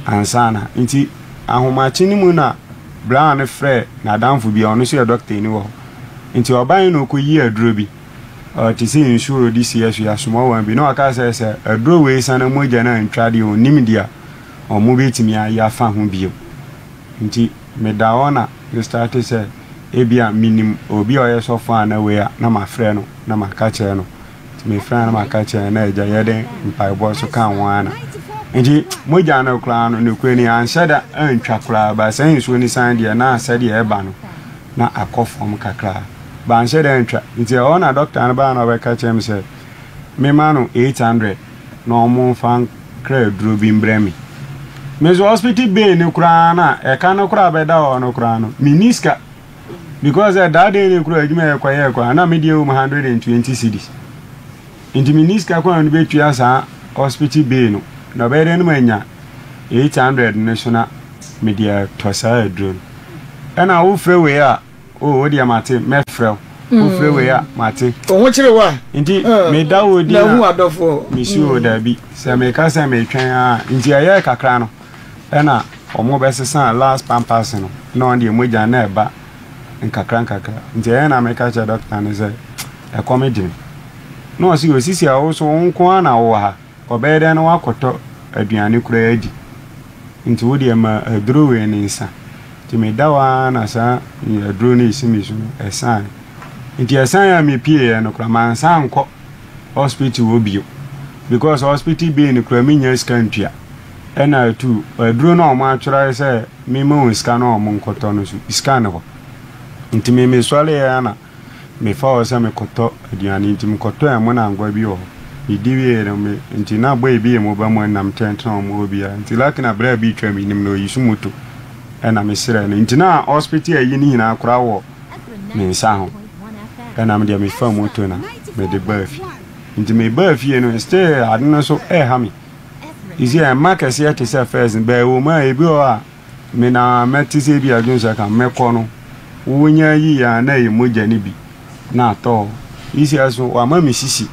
ansa na nti ahomakye no mu na braa no frɛ n'adamfo bi a ɔno nso yɛ doctor ni wɔ hɔ nti ɔbae na ɔkɔyi aduro bi ɔte sɛ nsuo ɔde si ɛso yɛ small one bi na ɔka sɛ sɛ aduro wei sa na mogya no antwa deɛ ɔnim deɛ ɔmo bɛtumi ayɛ afa ho bio. Nti meda hɔ na me starte sɛ ebia menim obi a ɔyɛ sɔfo a na wei a na mafrɛ no na maka kyerɛ no. Nti mefrɛ no na maka kyerɛ no na agya yɛde mpaebɔ nso ka ho ara na. Nti mogya no koraa no nokorɛ ni anhyɛ da antwa koraa ba saa nsuo no san deɛ na sɛdeɛ ɛba no na akɔ fam kakra ba anhyɛ da antwa. Nti ɛhɔ na dɔkta no baa na ɔbɛka kyerɛ me sɛ mema no 800 na ɔmo mfa nkra aduro bi mbrɛ me. Me nso hospital bill no koraa na ɛka no koraa bɛda hɔ no koraa no menni sika because ɛ that day no koraa adwuma yɛ kɔyɛɛ koraa na me deɛ wɔ mu 120 cedis nti menni sika koraa no bɛtua saa hospital bill no na ɔbɛyɛ dɛ no manya 800 no so na mede atɔ saa aduro no ɛna wofrɛ wei a Oh, wo deɛ mate, mɛfrɛ wo. Wofrɛ wei a, mate. Wo ho kyere wo a. Nti, meda wo din a. Na hu adɔfoɔ. Mesi o, dabi. Sɛ meka sɛ metwɛn a, nti ɛyɛɛ kakra no, ɛna wɔn bɛsesa last pampers no, na wɔn deɛ mogya na ɛba nkakra nkakra. Nti ɛyɛ na meka kyerɛ dɔkta no sɛ, ɛkɔm de me. Na ɔse, osisi a wo so wo nko ara na wowɔ ha. Ɔbɛyɛ dɛn na wakɔtɔ aduane koraa adi? Nti wo deɛ ma aduro wei no nsa. Nti meda hɔ ara na saa aduro no resi me so no, ɛsaeɛ. Nti ɛsaeɛ a mepieeɛ no koraa, mansan ankɔ hospital hɔ bio. Because hospital bill no koraa mennya sika ntua. Ɛna atu aduro no a wɔatwerɛ sɛ memma wɔn sika na wɔnkɔtɔ no nso, sika nni hɔ. Nti me mesɔreeɛ ara na Mefaa hɔ sɛ mekɔtɔ aduane nti mekɔtɔɔ ɛmo na angoa bi wɔ hɔ. Medi wieeɛ no me nti na boy bi yɛ mobile money na metenatena wɔn hɔ biara nti lucky na berɛ a bi retwa menim no ɔyi so moto ɛna mesrɛɛ no nti na hospital ayi no nyinaa koraa wɔ me nsa ho ɛna me deɛ mefaa moto na mede baa fie nti mebaa fie no still ade no so ɛha me. You see ɛmma kɛseɛ te sɛ first no bɛɛ wɔ mu a ebi wɔ hɔ a Me na mɛte sɛ ebia adwene sɛ ka mɛkɔ no, wonya yii a na ɛyɛ mogya no bi na atɔ hɔ. Isia so wama me sisi,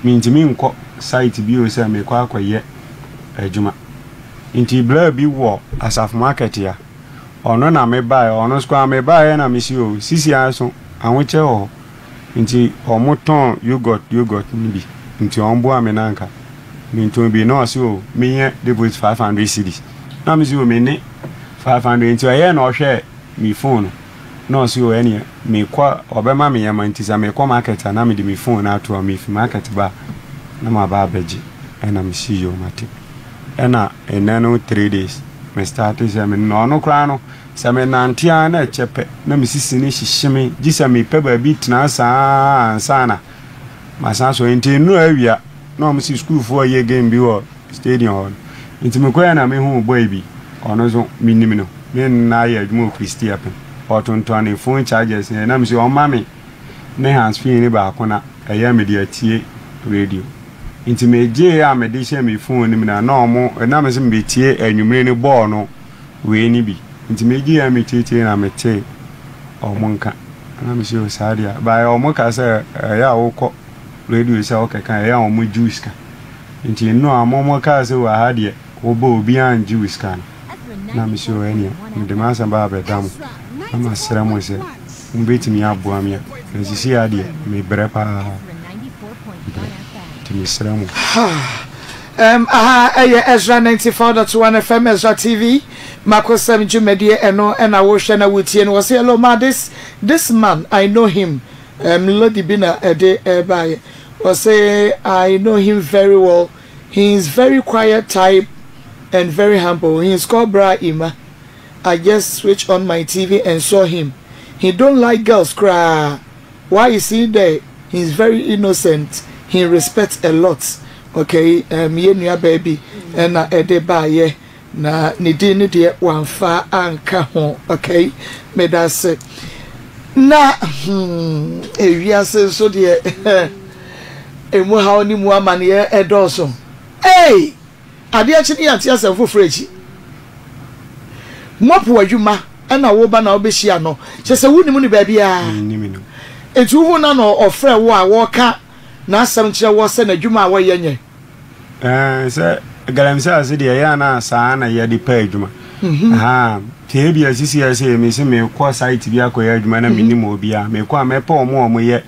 mentumi nkɔ site bio sɛ mekɔ akɔyɛ adwuma. Nti bra bi wɔ Asafo market a, ɔno na mebaeɛ, ɔno nso koraa mebaeɛ na mesi o, sisi ara so ahokyɛ wɔ hɔ. Nti ɔmo tɔn yoghurt yoghurt no bi nti ɔmo boa me na nka me ntɔn bi na ɔse o me nyɛ deposit 500 cedis na me se o me ne 500 nti ɔyɛɛ na ɔhwɛɛ me phone no na ɔse o ɛneɛ me kɔ ɔbɛma me yɛma nti sɛ me kɔ market a na me de me phone no ato hɔ me fi market ba a na ma ba abɛgye. Ɛna me se yoo mate. Ɛna nnɛ no 3 days me starte sɛ me na ɔno koraa no, sɛ me nante ara na ɛkyɛ pɛ na me sisi no hyehye me, gye sɛ mepɛ baabi tena saa ansa na masan so. Nti nnora awia na wɔn si sukuufoɔ yɛ game bi wɔ stadium hɔ no, nti mekɔɛ na mehuu boy bi, ɔno nso menim no, me nna ayɛ adwuma wɔ Christia pɛn, ɔtontɔn ne phone chargers ne, na mesi ɔmma me ne hands free ne baako na ɛyɛ mede atie radio. Nti megyee a mede hyɛ me phone no mu na na ɔmo na me sɛ mebetie anwummere no bɔɔl no wei no bi. Nti megyee a metietie na metee ɔmo nka. Na me sɛ o saa deɛ a. But ɔmo ka sɛ ɛyɛ a wokɔ radio sɛ wokɛka ɛyɛ a ɔmo gye wo sika. Nti nnora ɔmo ɔmo kaa sɛ o aha deɛ wobɔ obiara ngye wo sika no. Na me sɛ o ɛneɛ mede m'asɛm ba abɛda mo na masrɛ mo sɛ mobɛtumi aboa me a. Na sisi a deɛ mebrɛ paa. Brɛ. Nti mesrɛ mo. Um, aha ɛyɛ Ezra 94.1 FM, Ezra TV, Makosɛm dwumadie ɛno ɛna wohwɛ na wotie no. Wɔse hello ma this man I know him. Lady bi na ɛde ɛbaeɛ. Wɔse I know him very well. He is very quiet type and very humble. He is called Bra Ima. I just switch on my TV and saw him. He don't like girls koraa. Why is he there? He is very innocent. He respect a lot. Okay, yɛn nua baa bi ɛna ɛde baayɛ na ne din ne deɛ wamfa anka ho. Okay, meda ase. Na ewiase nso deɛ emu haw ne mu amaneɛ ɛdɔɔso. Hey! Adeɛ kye ne yɛate asɛm foforɔ akyi. Mopo adwuma ɛna woba na wobɛhyia no. Kyerɛ sɛ wonim no baabiara. Mennim no. Nti wohu no na ɔfrɛ wo a wɔka n'asɛm kyerɛ wɔ sɛ n'adwuma a wɔyɛ nyɛ. Ɛɛ sɛ galamsey ase deɛ ɛyɛ ana saa na yɛde pɛ adwuma. Ahaa nti ebi asisi ɛsɛ mese mekɔ site bi akɔyɛ adwuma na mennim obiara. Mekɔ a mɛpɛ wɔn a wɔyɛ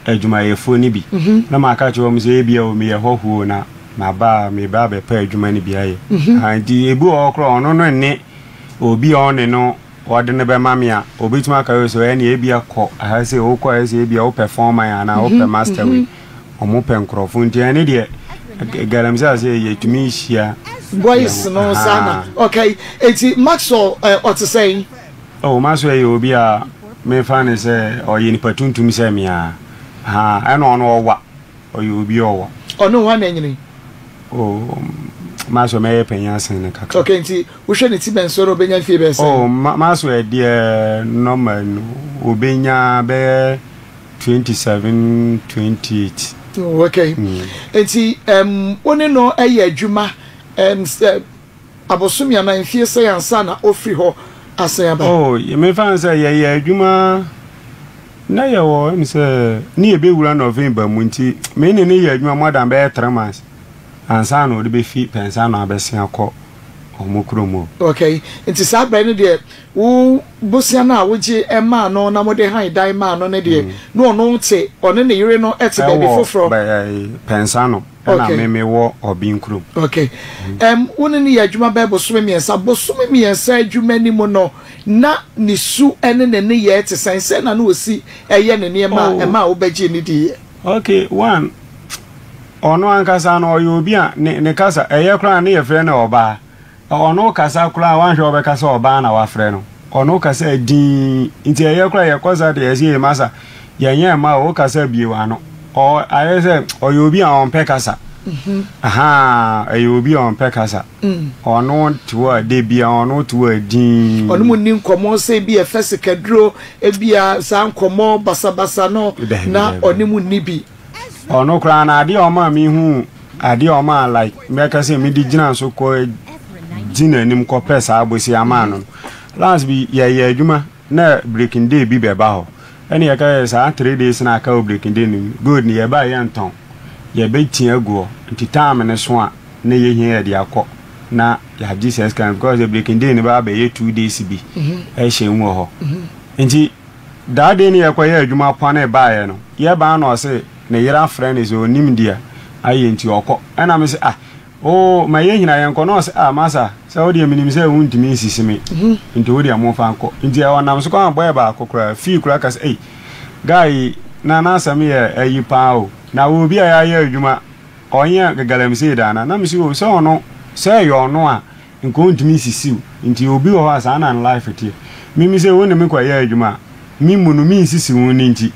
adwumayɛfoɔ no bi na maka akyerɛ wɔn sɛ ebia o meyɛ hɔhoɔ o na maba a mereba abɛpɛ adwuma no bi ayɛ. Ahaa nti ebi wɔ hɔ koraa ɔno no nne obi a ɔne no ɔde no bɛma me a obetumi aka sɛ ɛne ebia kɔ aha sɛ wokɔ ha sɛ ebia wopɛ foreman anaa wopɛ master wei wɔn pɛ nkorɔfo nti ɛne deɛ galamsey ase yɛtumi hyia Boys no saa na okay eti Maxwell ɔte sɛn? Oh, Maxwell yɛ obi a mefa no sɛ ɔyɛ nipa tuntum sɛ me ara. Ahaa, ɛna ɔno ɔwa. Ɔyɛ obi a ɔwa. Ɔne hwan na anyini? Oh, Maxwell mɛyɛ panyin asen no kakra. Okay, nti wohwɛ ne ti bɛn so na ɔbɛnya mfie bɛyɛ sɛn? Oh, Maxwell deɛ normal no, ɔbɛnya bɛyɛ 27, 28. Oh, okay. Nti, wo ne no yɛ adwuma, sɛ abosome anaa mfie sɛn ansa na ɔfiri hɔ asan aba? Oh, mefa no sɛ yɛyɛ adwuma na yɛwɔ ɛm sɛ ne yɛbɛwura November mu nti me ne no yɛ adwuma more than bɛyɛ 3 months ansa na ɔde bɛfi pɛnsa na abɛsen akɔ ɔmo kurom hɔ. Okay, nti saa berɛ no deɛ wo bosea no a wogye maa no na mode han dan maa no no deɛ na ɔno te ɔne ne yere no te baabi foforɔ? Ɛwɔ Pɛnsano. Ɛna me me wɔ Ɔben kurom. Ok. Ɛm, wo ne no yɛ adwuma bɛyɛ bosome mmiɛnsa. Bosome mmiɛnsa adwuma no mu no, na ne su ne ne nneyɛɛ te sɛn? Sɛn na na ɔsi yɛ ne nneɛma a ɛmaa wobɛgyee no diiɛ? Ok, one, ɔno ankasa no ɔyɛ obi a ne ne kasa, ɛyɛ koraa a ne yɛfrɛ no ɔbaa. Ɔno kasa koraa a woanhwɛ a wobɛka sɛ ɔbaa na wafrɛ no. Ɔno kasa dinn nti ɛyɛ koraa yɛkɔ sa deɛ yɛse ee masa yɛnyɛ mma o wokasa bue w'ano. Ɔ ayɛ sɛ ɔyɛ obi a ɔmpɛ kasa. Ahaa ɛyɛ obi a ɔmpɛ kasa. Ɔno te hɔ a da biara ɔno te hɔ a dinn. Ɔne mo nni nkɔmmɔ sɛ ebi ɛfɛ sikaduro ebia saa nkɔmmɔ basabasa no na ɔne mo nni bi. Ɔno koraa no adeɛ a ɔmaa me huu adeɛ a ɔmaa like mɛka sɛ mede gyina so kɔ di n'anim kɔpɛ saa bosea maa no no last bi yɛyɛ adwuma na breaking day bi bɛba hɔ ɛne yɛka yɛ saa 3 days na aka wɔ breaking day no mu gold no yɛba yɛntɔn yɛbɛtia agu hɔ nti time no so a na yɛhia yɛde akɔ na yɛagye saa sika no because breaking day no bɛba bɛyɛ 2 days bi ɛhyɛ mu wɔ hɔ nti That day no yɛkɔyɛɛ adwuma pɔnee baeɛ no, yɛbaa na ɔse ne yere afrɛ no sɛ ɔnim deɛ ayɛ nti ɔkɔ. Ɛna mese ah oo ma yɛn nyinaa yɛnkɔ na ɔse ah masa sɛ wodeɛ menim sɛ wontumi nsisi me nti wodeɛ momfa nkɔ. Nti ɔnam so kɔ bɔɛ baako koraa fii koraa ka sɛ ei guy yi na n'asɛm yɛ ayi paa o na wɔ obi a yɛayɛ adwuma. Ɔnyɛ galamsey da anaa? Na mese o sɛ ɔno sɛ ɛyɛ ɔno a nka ɔntumi nsisi wo nti obi wɔ hɔ a saa na ne life teɛ. Me mese wo ne me kɔyɛ adwuma a me mu no mensisi wo no nti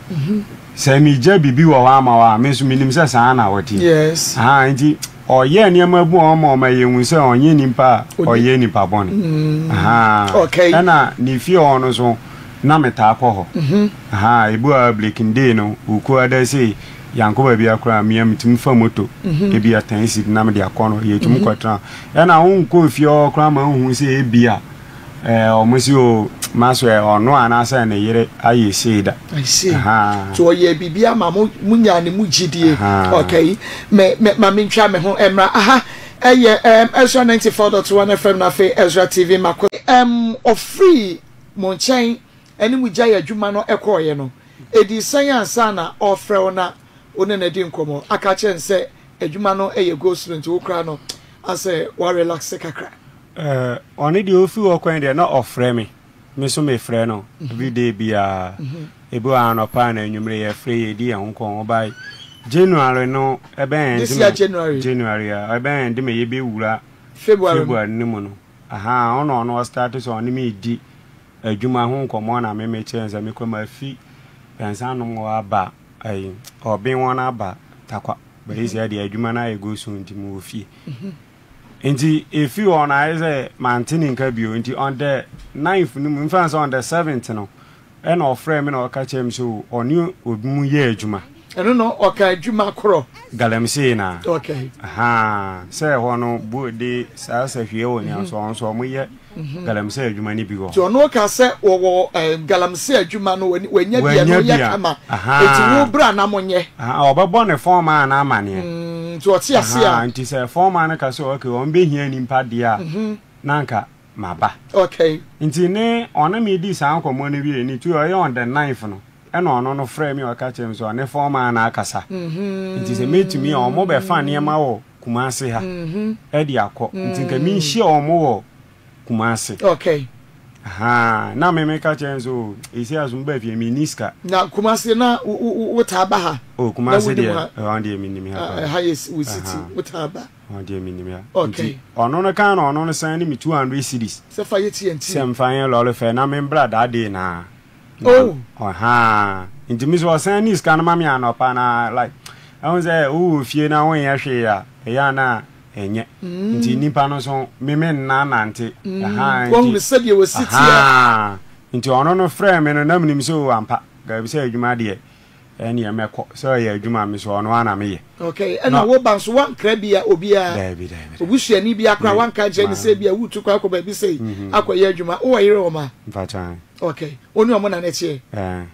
sɛ megya biribi wɔ hɔ ama wo a me nso menim sɛ saa na woteɛ. Yes. Ahaa nti ɔyɛ nneɛma bi wɔ hɔ ma ɔma yɛhu sɛ ɔnyɛ nipa a ɔyɛ nipa bɔne. Ahaa Okay. ɛna ne fie hɔ no nso na metaa kɔ hɔ. Ahaa ebi wɔ hɔ a breaking day no Wukuada sei Yɛankɔ baabiara koraa a, me a metumi fa moto, ebia ten cedi na mede akɔ no, yɛtumi kɔtena. Ɛna wonkɔɔ fie hɔ koraa ma wonhu sɛ ebia ɛɛ wɔn se o maso ɛ ɔno anaasɛ ne yere ayɛ sei da. I see. Ahaa. So ɔyɛɛ biribi ama mo, monyaa ne mu gyidie. Ahaa. Okay. Me, me, ma mentwa me ho mmra. Aha ɛyɛ ɛɛm Ezra 94.1 FM na afei Ezra TV mako. Ɛɛm ɔfirii mo nkyɛn ɛne mo gyae adwuma no kɔɔeɛ no, Ɛdii sɛn ansa na ɔrefrɛ wo na wo ne no adi nkɔmmɔ aka akyerɛ no sɛ adwuma no yɛ go slow nti wo koraa no asɛ woarelaxe kakra? Eh, ɔno deɛ ɔfiri hɔ kwan deɛ na ɔfrɛ me, me nso mefrɛ no everyday biara. Ebi wɔ hɔ anɔpa anaa anwummere yɛfrɛ yɛdi yɛn ho nkɔmmɔ. By January no ɛbɛn This ɛnde year me January? January a ɛbɛn ɛnde me yɛbɛwura February mu. February no mu no, ahaa, ɔno ɔno ɔstarte sɛ ɔne me redi Adwuma ho nkɔmmɔ na me mekyerɛ no sɛ mekɔ mafi pɛnsa nom hɔ aba ayi ɔben wɔn aba takwa bɛyi sɛ deɛ adwuma no ayɛ go so nti mewɔ fie nti efi hɔ no ayɛ sɛ mante ne nka bio nti on the ninth no mu mfa sɛ on the seventh no ɛna ɔfrɛ me na ɔka kyerɛ me sɛ ɔne obi mu yɛ adwuma ɛno no ɔka adwuma korɔ galamsey na okay aha sɛ ɛhɔ no bu de saa sahwie wɔ nea so ɔno nso ɔmo yɛ galamsey adwuma no bi wɔ hɔ. Nti ɔno ka sɛ wɔwɔ eh, galamsey adwuma no wanya bi ɛno yɛ kama. Nti wo bra na mo nyɛ. Ɔbɛbɔ ne fɔɔma no amaneɛ. Mm, nti ɔte ase a. Nti sɛ fɔɔma no ka sɛ okay wɔn bɛhia nipa deɛ a, mhm. na nka maba. Okay. Nti ne ɔne me di saa nkɔmmɔ no wie ne tu ɔyɛ on the ninth no ɛna ɔno no frɛ me ɔka kyerɛ me sɛ ɔne fɔɔma no akasa. Mhm. Nti sɛ mɛtumi a ɔmo bɛfa nneɛma wɔ Kumasi ha de akɔ nti nka menhyia wɔn wɔ Kumasi. Okay. Ahaa na me meka kyerɛ no sɛ o esi aso mba fie menni sika. Na Kumasi na wo taa ba ha? O Kumasi deɛ ɛhɔ deɛ menim ha paa. Ɛha yɛ wo city wo taa ba. Ɛhɔ deɛ menim ha. Okay. Nti ɔno no kan na ɔno no san ne me 200 cedis. Sɛ fa yɛ TNT. Sɛ mfa yɛ lɔre fɛ na membra that day naa. Oh. Ɔhaa. Nti me so ɔsan ne sika no ma me anɔpa na like ɛho sɛ wowɔ fie na wonyɛ hwee a ɛyɛ a na ɛnyɛ. Mm. Nti nipa no so me me nna nante. Mm. Ɛhaa nti. Wɔn sɛdeɛ wɔsi teɛ. Ahaa. Nti ɔno no frɛ me no na menim sɛ o ampa gaabi sɛ adwuma deɛ ɛneɛ mɛkɔ sɛ ɔyɛ adwuma me so ɔno ara na meyɛ. Okay, ɛna wo ba nso wankra bia obiara. Daabi daabi. Obusuani bi akora wanka nkyerɛ ne sɛ bia wotu kɔ akɔ baabi sei mhm. akɔyɛ adwuma. Wowɔ yere wɔ ma? Mfakyɛn. Okay, wo ne ɔmo na ne teɛ? Ɛɛ.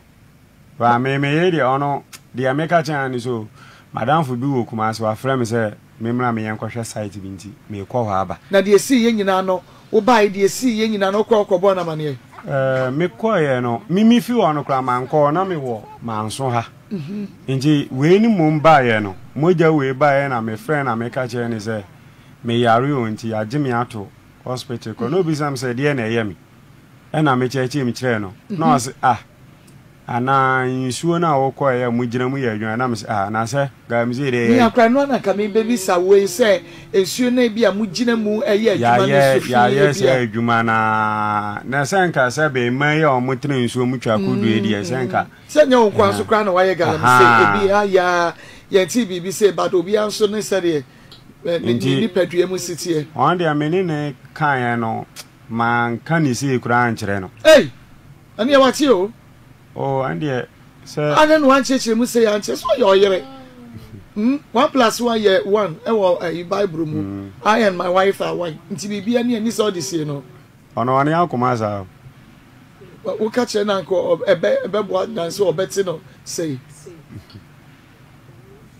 Ba me me yere deɛ ɔno deɛ meka kyɛn ne so madamfo bi wɔ Kumasi wafrɛ me sɛ memmra me yɛnkɔhwɛ site bi nti mekɔ hɔ aba. Na deɛ esii yɛ nyinaa no wobae deɛ esii yɛ nyinaa no wokɔ kɔbɔɔ no amaneɛ? Ɛɛ mekɔeɛ no me me fi hɔ no koraa mankɔ hɔ na mewɔ Manso ha. Nti wei no mmom baeɛ no mogya wei baeɛ na mefrɛɛ na meka kyerɛɛ no sɛ meyare o nti yɛagye me ato hospital kɔ na obisa me sɛ deɛ na ɛyɛ me ɛna mekyerɛkyerɛ mu kyerɛɛ no na ɔse ah anaa nsuo no a wokɔeɛ a mogyina mu yɛ adwuma na mese ah na sɛ galamsey deɛ yɛ Mia koraa no na nka mebɛbisa wei sɛ nsuo no ebi a mogyina mu yɛ adwuma no so fi yɛayɛ ebi a sɛ adwuma no ara na sɛ nka sɛ bɛmma yi a wɔtena nsuo mu twa kodoɔ deɛ sɛ nka Sɛ nyɛ wo nkoa nso koraa na wayɛ galamsey ebi ha yɛ a yɛntee biribi sei but obiara nso ne sɛdeɛ ne nipadua mu si teɛ. Ɔno deɛ me ne no kaeɛ no manka ne sei koraa ankyerɛ no. Ei! Ɛneɛ wate o. Oh ɛndeɛ sɛ. Adɛn na wankyerɛkyerɛ mu sei ankyerɛ sɛ ɔyɛ ɔyere? Hmm, one plus one yɛ one ɛwɔ ɛyi Bible mu. I and my wife are one. Nti biribiara ni a ɛni sɛ ɔde sie no. Ɔno ɔne akoma saa o. Woka kyerɛ no anka ɛbɛ ɛbɛboa dan sɛ ɔbɛte no sei.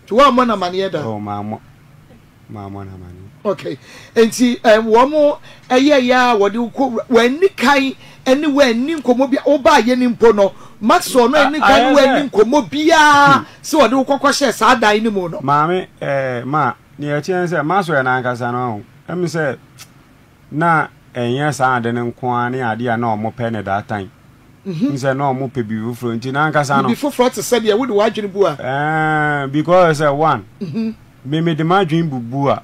Nti woammɔ no amaneɛ da? Oh mammɔ mammɔ no amaneɛ. Okay nti wɔn ɛyɛ yɛ a wɔde wokɔ wɔanni kan ɛne wɔanni nkɔmmɔ bi wobaayɛ no mpo no Maxwell no anni kan ne wɔanni nkɔmmɔ biara sɛ wɔde wokɔkɔ hyɛ saa dan no mu no. Maame ɛɛ ma nea ɛteɛ ne sɛ Maxwell no ankasa no ɛmi sɛ Na ɛnyɛ saa ade no nko ara ne ade a na wɔpɛ no that time. Wohu sɛ na wɔpɛ biribi foforɔ nti n'ankasa no. Biribi foforɔ te sɛ deɛ wode w'adwene bu a. Ɛɛ because sɛ one. Me mede m'adwene bubu a,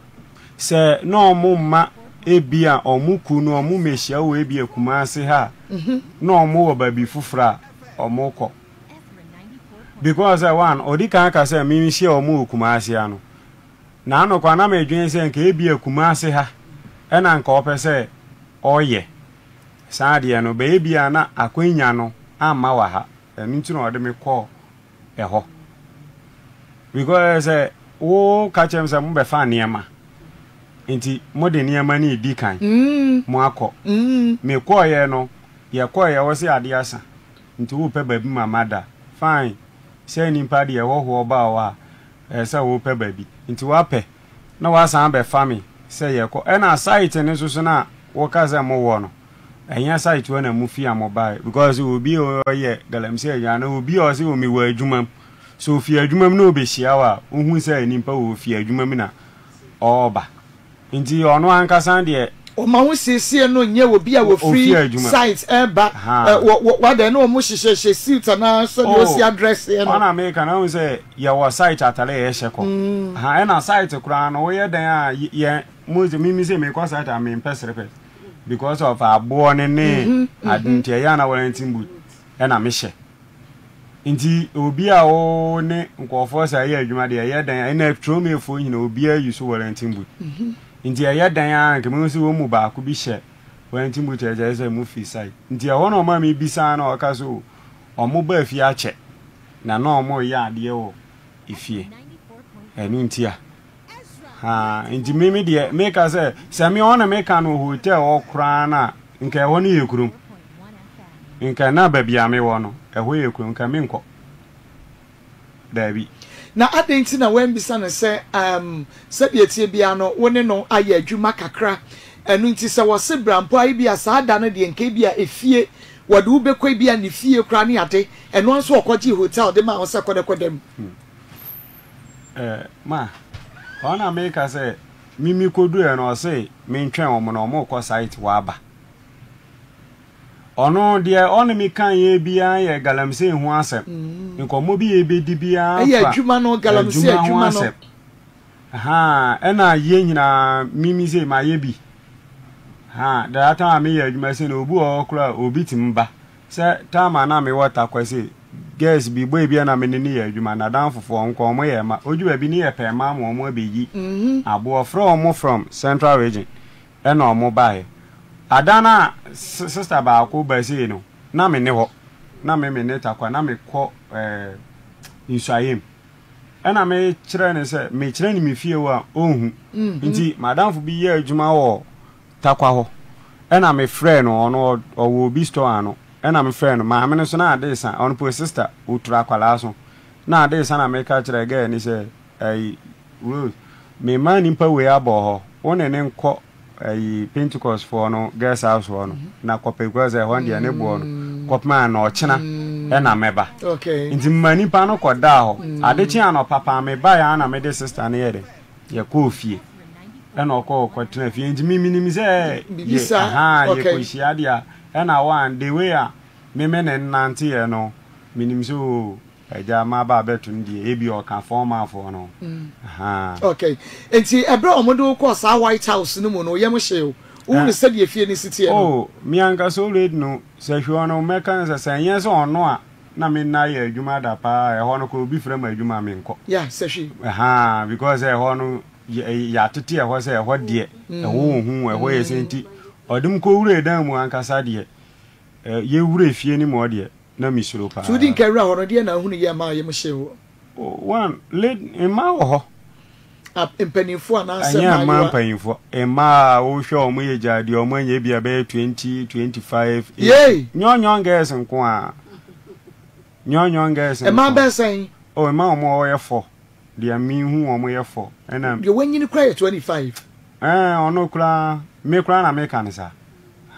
sɛ na ɔmo mma ebia ɔmo kuw no ɔmo mmehyia wɔ ebia Kumasi ha a, na ɔmo wɔ baabi foforɔ a ɔmo kɔ. Because sɛ one, ɔdi kan ka sɛ menhyia ɔmo wɔ Kumasi ha no, naano koraa na medwene sɛ nka ebia Kumasi ha ɛna nka ɔpɛ sɛ ɔyɛ saa adeɛ no, but ebia na akwanya no amma wɔ ha, ɛno nti na ɔde me kɔɔ ɛhɔ. Because sɛ wo ka kyerɛ me sɛ mo bɛfa nneɛma nti mo de nneɛma no redi kan mo akɔ. Me kɔɔyɛ no yɛ kɔɔyɛ wɔ se adeɛ asa nti wo pɛ baabi ma ma da fine sɛ nipa deɛ hɔhoɔ ba hɔ a ɛyɛ sɛ wo pɛ baabi nti wapɛ na wasan abɛfa me sɛ yɛ kɔ ɛna site no nso so na wo ka sɛ mo wɔ no Ɛnyɛ site hɔ na mo fi a mo bae because obi a ɔyɛ galamsey adwuma anaa obi a ɔse omi wɔ adwuma mu sɛ ofi adwuma mu na obehyia wo a wohu sɛ nipa wɔ ofi adwuma mu na ɔreba nti ɔno ankasa deɛ. Wɔn ahosiesie no nyɛ obi a Ofi wɔfiri site reba wɔ wɔ wadɛn na wɔn hyehyɛhyɛ suit anaa sɛdeɛ Oh ɔsi adrɛseɛ no. ɔna meka no wohu sɛ yɛwɔ site atare a yɛhyɛ kɔ ha ɛna site koraa no woyɛ dɛn a yɛ mo sɛ mimi sɛ mekɔ site a mempɛ serepɛs because of aboɔ no ne ade nti ɛyɛ a na wellington boot ɛna mehyɛ nti obi a wo ne nkurɔfoɔ saa yɛ adwuma deɛ ɛyɛ dɛn ɛna turomefoɔ nyina obiara yi so wellington boot nti ɛyɛ dɛn a nka mehu sɛ wɔn mu baako bi hyɛ wellington boot ɛkyɛ sɛ mu fi side nti ɛhɔ na ɔma me bisa na ɔka so ɔmo ba fie akyɛ na na ɔmo yɛ adeɛ wɔ efie ɛno nti a Haa, nti me me deɛ meka sɛ sɛ me ɔne meka no hotel hɔ koraa no a nka ɛhɔ no yɛ kurom. Nka na baabi a mewɔ no ɛhɔ yɛ kurom nka menkɔ. Daabi. Na adɛn nti na woammisa no sɛ, um, sɛdeɛ ɛteɛ biara no, wo ne no ayɛ adwuma kakra, ɛno nti sɛ wɔse bra mpo a, ebia saa da no deɛ nka ebia efie, wɔde wo bɛkɔ ebia ne fie koraa ne ade, ɛno ara nso ɔkɔgyee hotel de maa wo sɛ kɔ na kɔda mu. Hmm. Eh, ma, hɔ na meka sɛ, me me kɔduruiɛ no ɔse mentwɛn wɔn na wɔn rekɔ site hɔ aba. Ɔno deɛ ɔne me kan yɛ biara yɛ galamsey ho asɛm. Mm. Nkɔmmɔ bi yɛ bɛdi biara fa adwuma no, galamsey adwuma ho asɛm. Ha, ɛna yɛ nyinaa mimi sɛ mayɛ bi. Ha, that time a meyɛ adwuma sɛ na obi wɔ hɔ koraa obi tumi ba. Sɛ time a na mewɔ Tarkwa sei, girls bi, boy bi a na me ne no yɛ adwuma, n'adamfofoɔ nko wɔn yɛ mma, ɔduru baabi ne yɛ pɛ mmaa ma wɔn abɛyi aboɔ, ɔfrɛ wɔn from central region ɛna wɔn baeɛ. Ada no a sister baako ba sei no, na me ne hɔ, na me me ne Tarkwa, na mekɔ ɛɛ Nsuaem. Ɛna me kyerɛ no sɛ, mekyerɛ no me fie hɔ a, ɔnhu. Nti m'adamfo bi yɛ adwuma wɔ Tarkwa hɔ ɛna me frɛɛ no ɔno ɔwɔ obi store ano ɛna me frɛɛ no maame no nso na ade resa ɔno po sister otura akwadaa so na ade resa na me ka kyerɛ girl ni sɛ ɛyi Rose me ma nipa wei abɔ hɔ wo ne ne nkɔ ɛyi Pentecost foɔ no guest house hɔ no na kɔpɛ because ɛhɔ deɛ ne boɔ no kɔpem a na ɔkyena ɛna mɛba nti mma nipa no kɔ daa hɔ ade kye anɔpa paa me ba yɛ ana me de sister no yɛ dɛ yɛkɔɔ fie ɛna ɔkɔ kɔtena fie nti me menim sɛ yɛ ahaa yɛkɔhyia deɛ a ɛna one the way a me me ne nnante yɛ no menim sɛ o agya maba abɛto no deɛ ebi ɔka fɔɔmafoɔ no ahaa. Okay nti ɛberɛ a wɔde wo kɔɔ saa White House no mu no wo yam hyee wo? Wohunu sɛdeɛ fie no si teɛ no? Oh me ankasa already no sɛ hwɛ ɔno mɛka no sɛ sɛ ɛnyɛ sɛ ɔno a na me nna yɛ adwuma da paa ɛhɔ no koraa obi frɛ me adwuma a menkɔ. Yeah sɛ hwɛ. Ahaa because ɛhɔ no yɛatete ɛhɔ sɛ ɛhɔ deɛ ɛhɔ wɔ hu ɛhɔ yɛ sɛ nti ɔde m kɔwura dan mu ankasa deɛ yɛwura fie no mu hɔ deɛ na mesuro paa. So wodi nka wura hɔ no deɛ na ahunu yɛ maa yam hyee wo? One, lady, mmaa wɔ hɔ. Mpanimfoɔ anaasɛ mmaayewa? Ɛnyɛ mmaa mpanimfoɔ. Mmaa a wohwɛ wɔn yɛ gya deɛ wɔn anya ebi a bɛyɛ 20, 25. Yei! Nyɔnyɔn girls nko a. Nyɔnyɔn girls nko. Mmaa bɛyɛ sɛn? Oh, mmaa wɔn wɔyɛ fɔ. Deɛ mehu wɔn yɛ fɔ. Ɛna. Deɛ wanyini koraa yɛ 25. Ɛɛ ɔno koraa me koraa na meka no saa.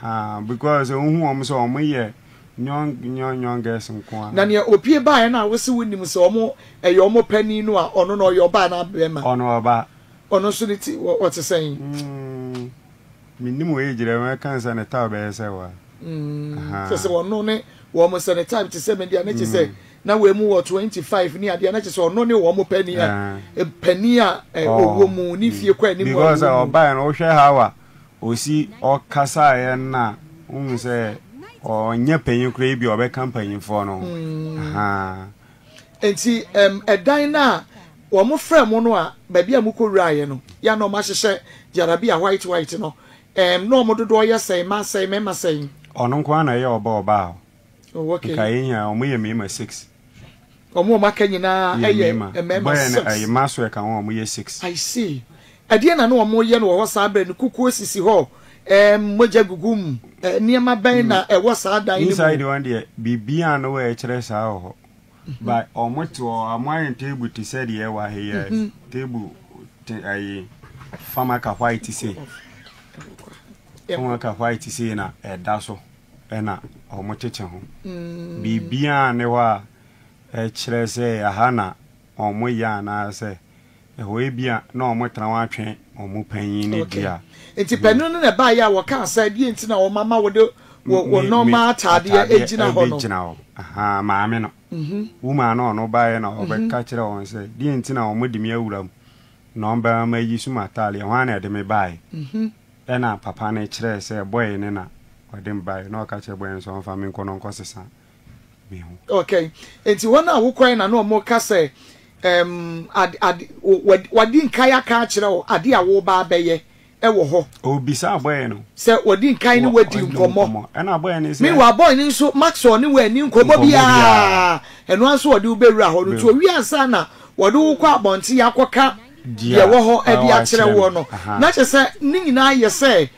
Ha because wohu wɔn sɛ wɔn yɛ young young young girls nko ara. Na nea opie baeɛ no a wose wonim sɛ wɔn ɛyɛ wɔn panin no a ɔno no ɔyɛ ɔbaa anaa bɛrima? Ɔno ɔbaa. Ɔno nso ne ti ɔte sɛn? Mm, menim wɔ age dɛ mɛka sɛ ne type bɛyɛ sɛ wa. Mm, sɛ sɛ ɔno ne wɔn sɛ ne type te sɛ me deɛ ne kye sɛ mm. na wei mu wɔ 25 ne adeɛ na kyerɛ sɛ ɔno ne wɔn panin a panin a ɔwɔ mu ne fie kɔ anim a Because ɔbaeɛ no wohwɛ how a ɔsi ɔkasaeɛ no a wohu sɛ ɔnyɛ panyin koraa bi a ɔbɛka mpanyinfoɔ no ho. Nti ɛdan no a wɔn frɛ mo no a baabi a mokɔ wuraeɛ no yɛ a na wɔn ahyehyɛ gyarabia white white no na wɔn dodoɔ yɛ sɛn mmaa sɛn mmarima sɛn? Ɔno nko ara na ɛyɛ ɔba ɔbaa hɔ. Oh, okay. Nka yɛn nyinaa wɔn yɛ mmarima six. Wɔn a wɔn aka nyinaa yɛ mmarima six. Bɔyɛ no ɛyɛ mmaa so ɛka ho wɔn yɛ six. I see. Ɛdeɛ na na wɔn yɛ no wɔ hɔ saa berɛ no kukuo sisi hɔ ɛɛm mogya gugu mu nneɛma bɛn na ɛwɔ saa dan no mu. Inside wɔn deɛ biribiara no wɔ ɛkyerɛ saa wɔ hɔ. But wɔn te hɔ wɔn ayɛ table te sɛ deɛ ɛwɔ ha yi mm-hmm. table te ɛyi famaka white sei famaka white sei na ɛda so. na wɔtete ho. Biribiara nni hɔ a ɛkyerɛ sɛ ɛha na wɔyɛ anaasɛ ɛhɔ ebia na wɔtena hɔ atwɛn wɔn panyin no di a. Nti panin no na ɛbaeɛ a wɔkaa sɛ deɛ nti na wɔama wode wo nɔɔma ataadeɛ gyina hɔ no. Gyina hɔ. Ahaa, maame no. Woman no ɔno baeɛ na ɔbɛka kyerɛɛ wɔn sɛ deɛ nti na wɔde me awura mu na wɔbɛma mayi so m'ataadeɛ, hwan na ɛde me baeɛ? Ɛna papa no kyerɛɛ sɛ boy no na ɔde me baeɛ na ɔka kyerɛɛ boy no sɛ ɔmfa me nkɔ na ɔnkɔsesa me ho. Okay, nti hɔ no a wokɔe na na wɔka sɛ ɛɛm ade ade wɔadi nkan aka akyerɛ wo ade a woreba abɛyɛ wɔ hɔ. Ɔbisaa boy no. Sɛ wɔdi nkan ne wo adi nkɔmmɔ. Ɛna boy no sɛ. Meanwhile boy no nso Maxwell ne wo anni nkɔmmɔ biara. Ɛno ara nso wɔde wo bɛwura hɔ no nti owie ansa na wɔde wo kɔ abɔnten akɔka deɛ ɛwɔ hɔ de akyerɛ woɔ no, na kyerɛ sɛ ne nyinaa yɛ sɛ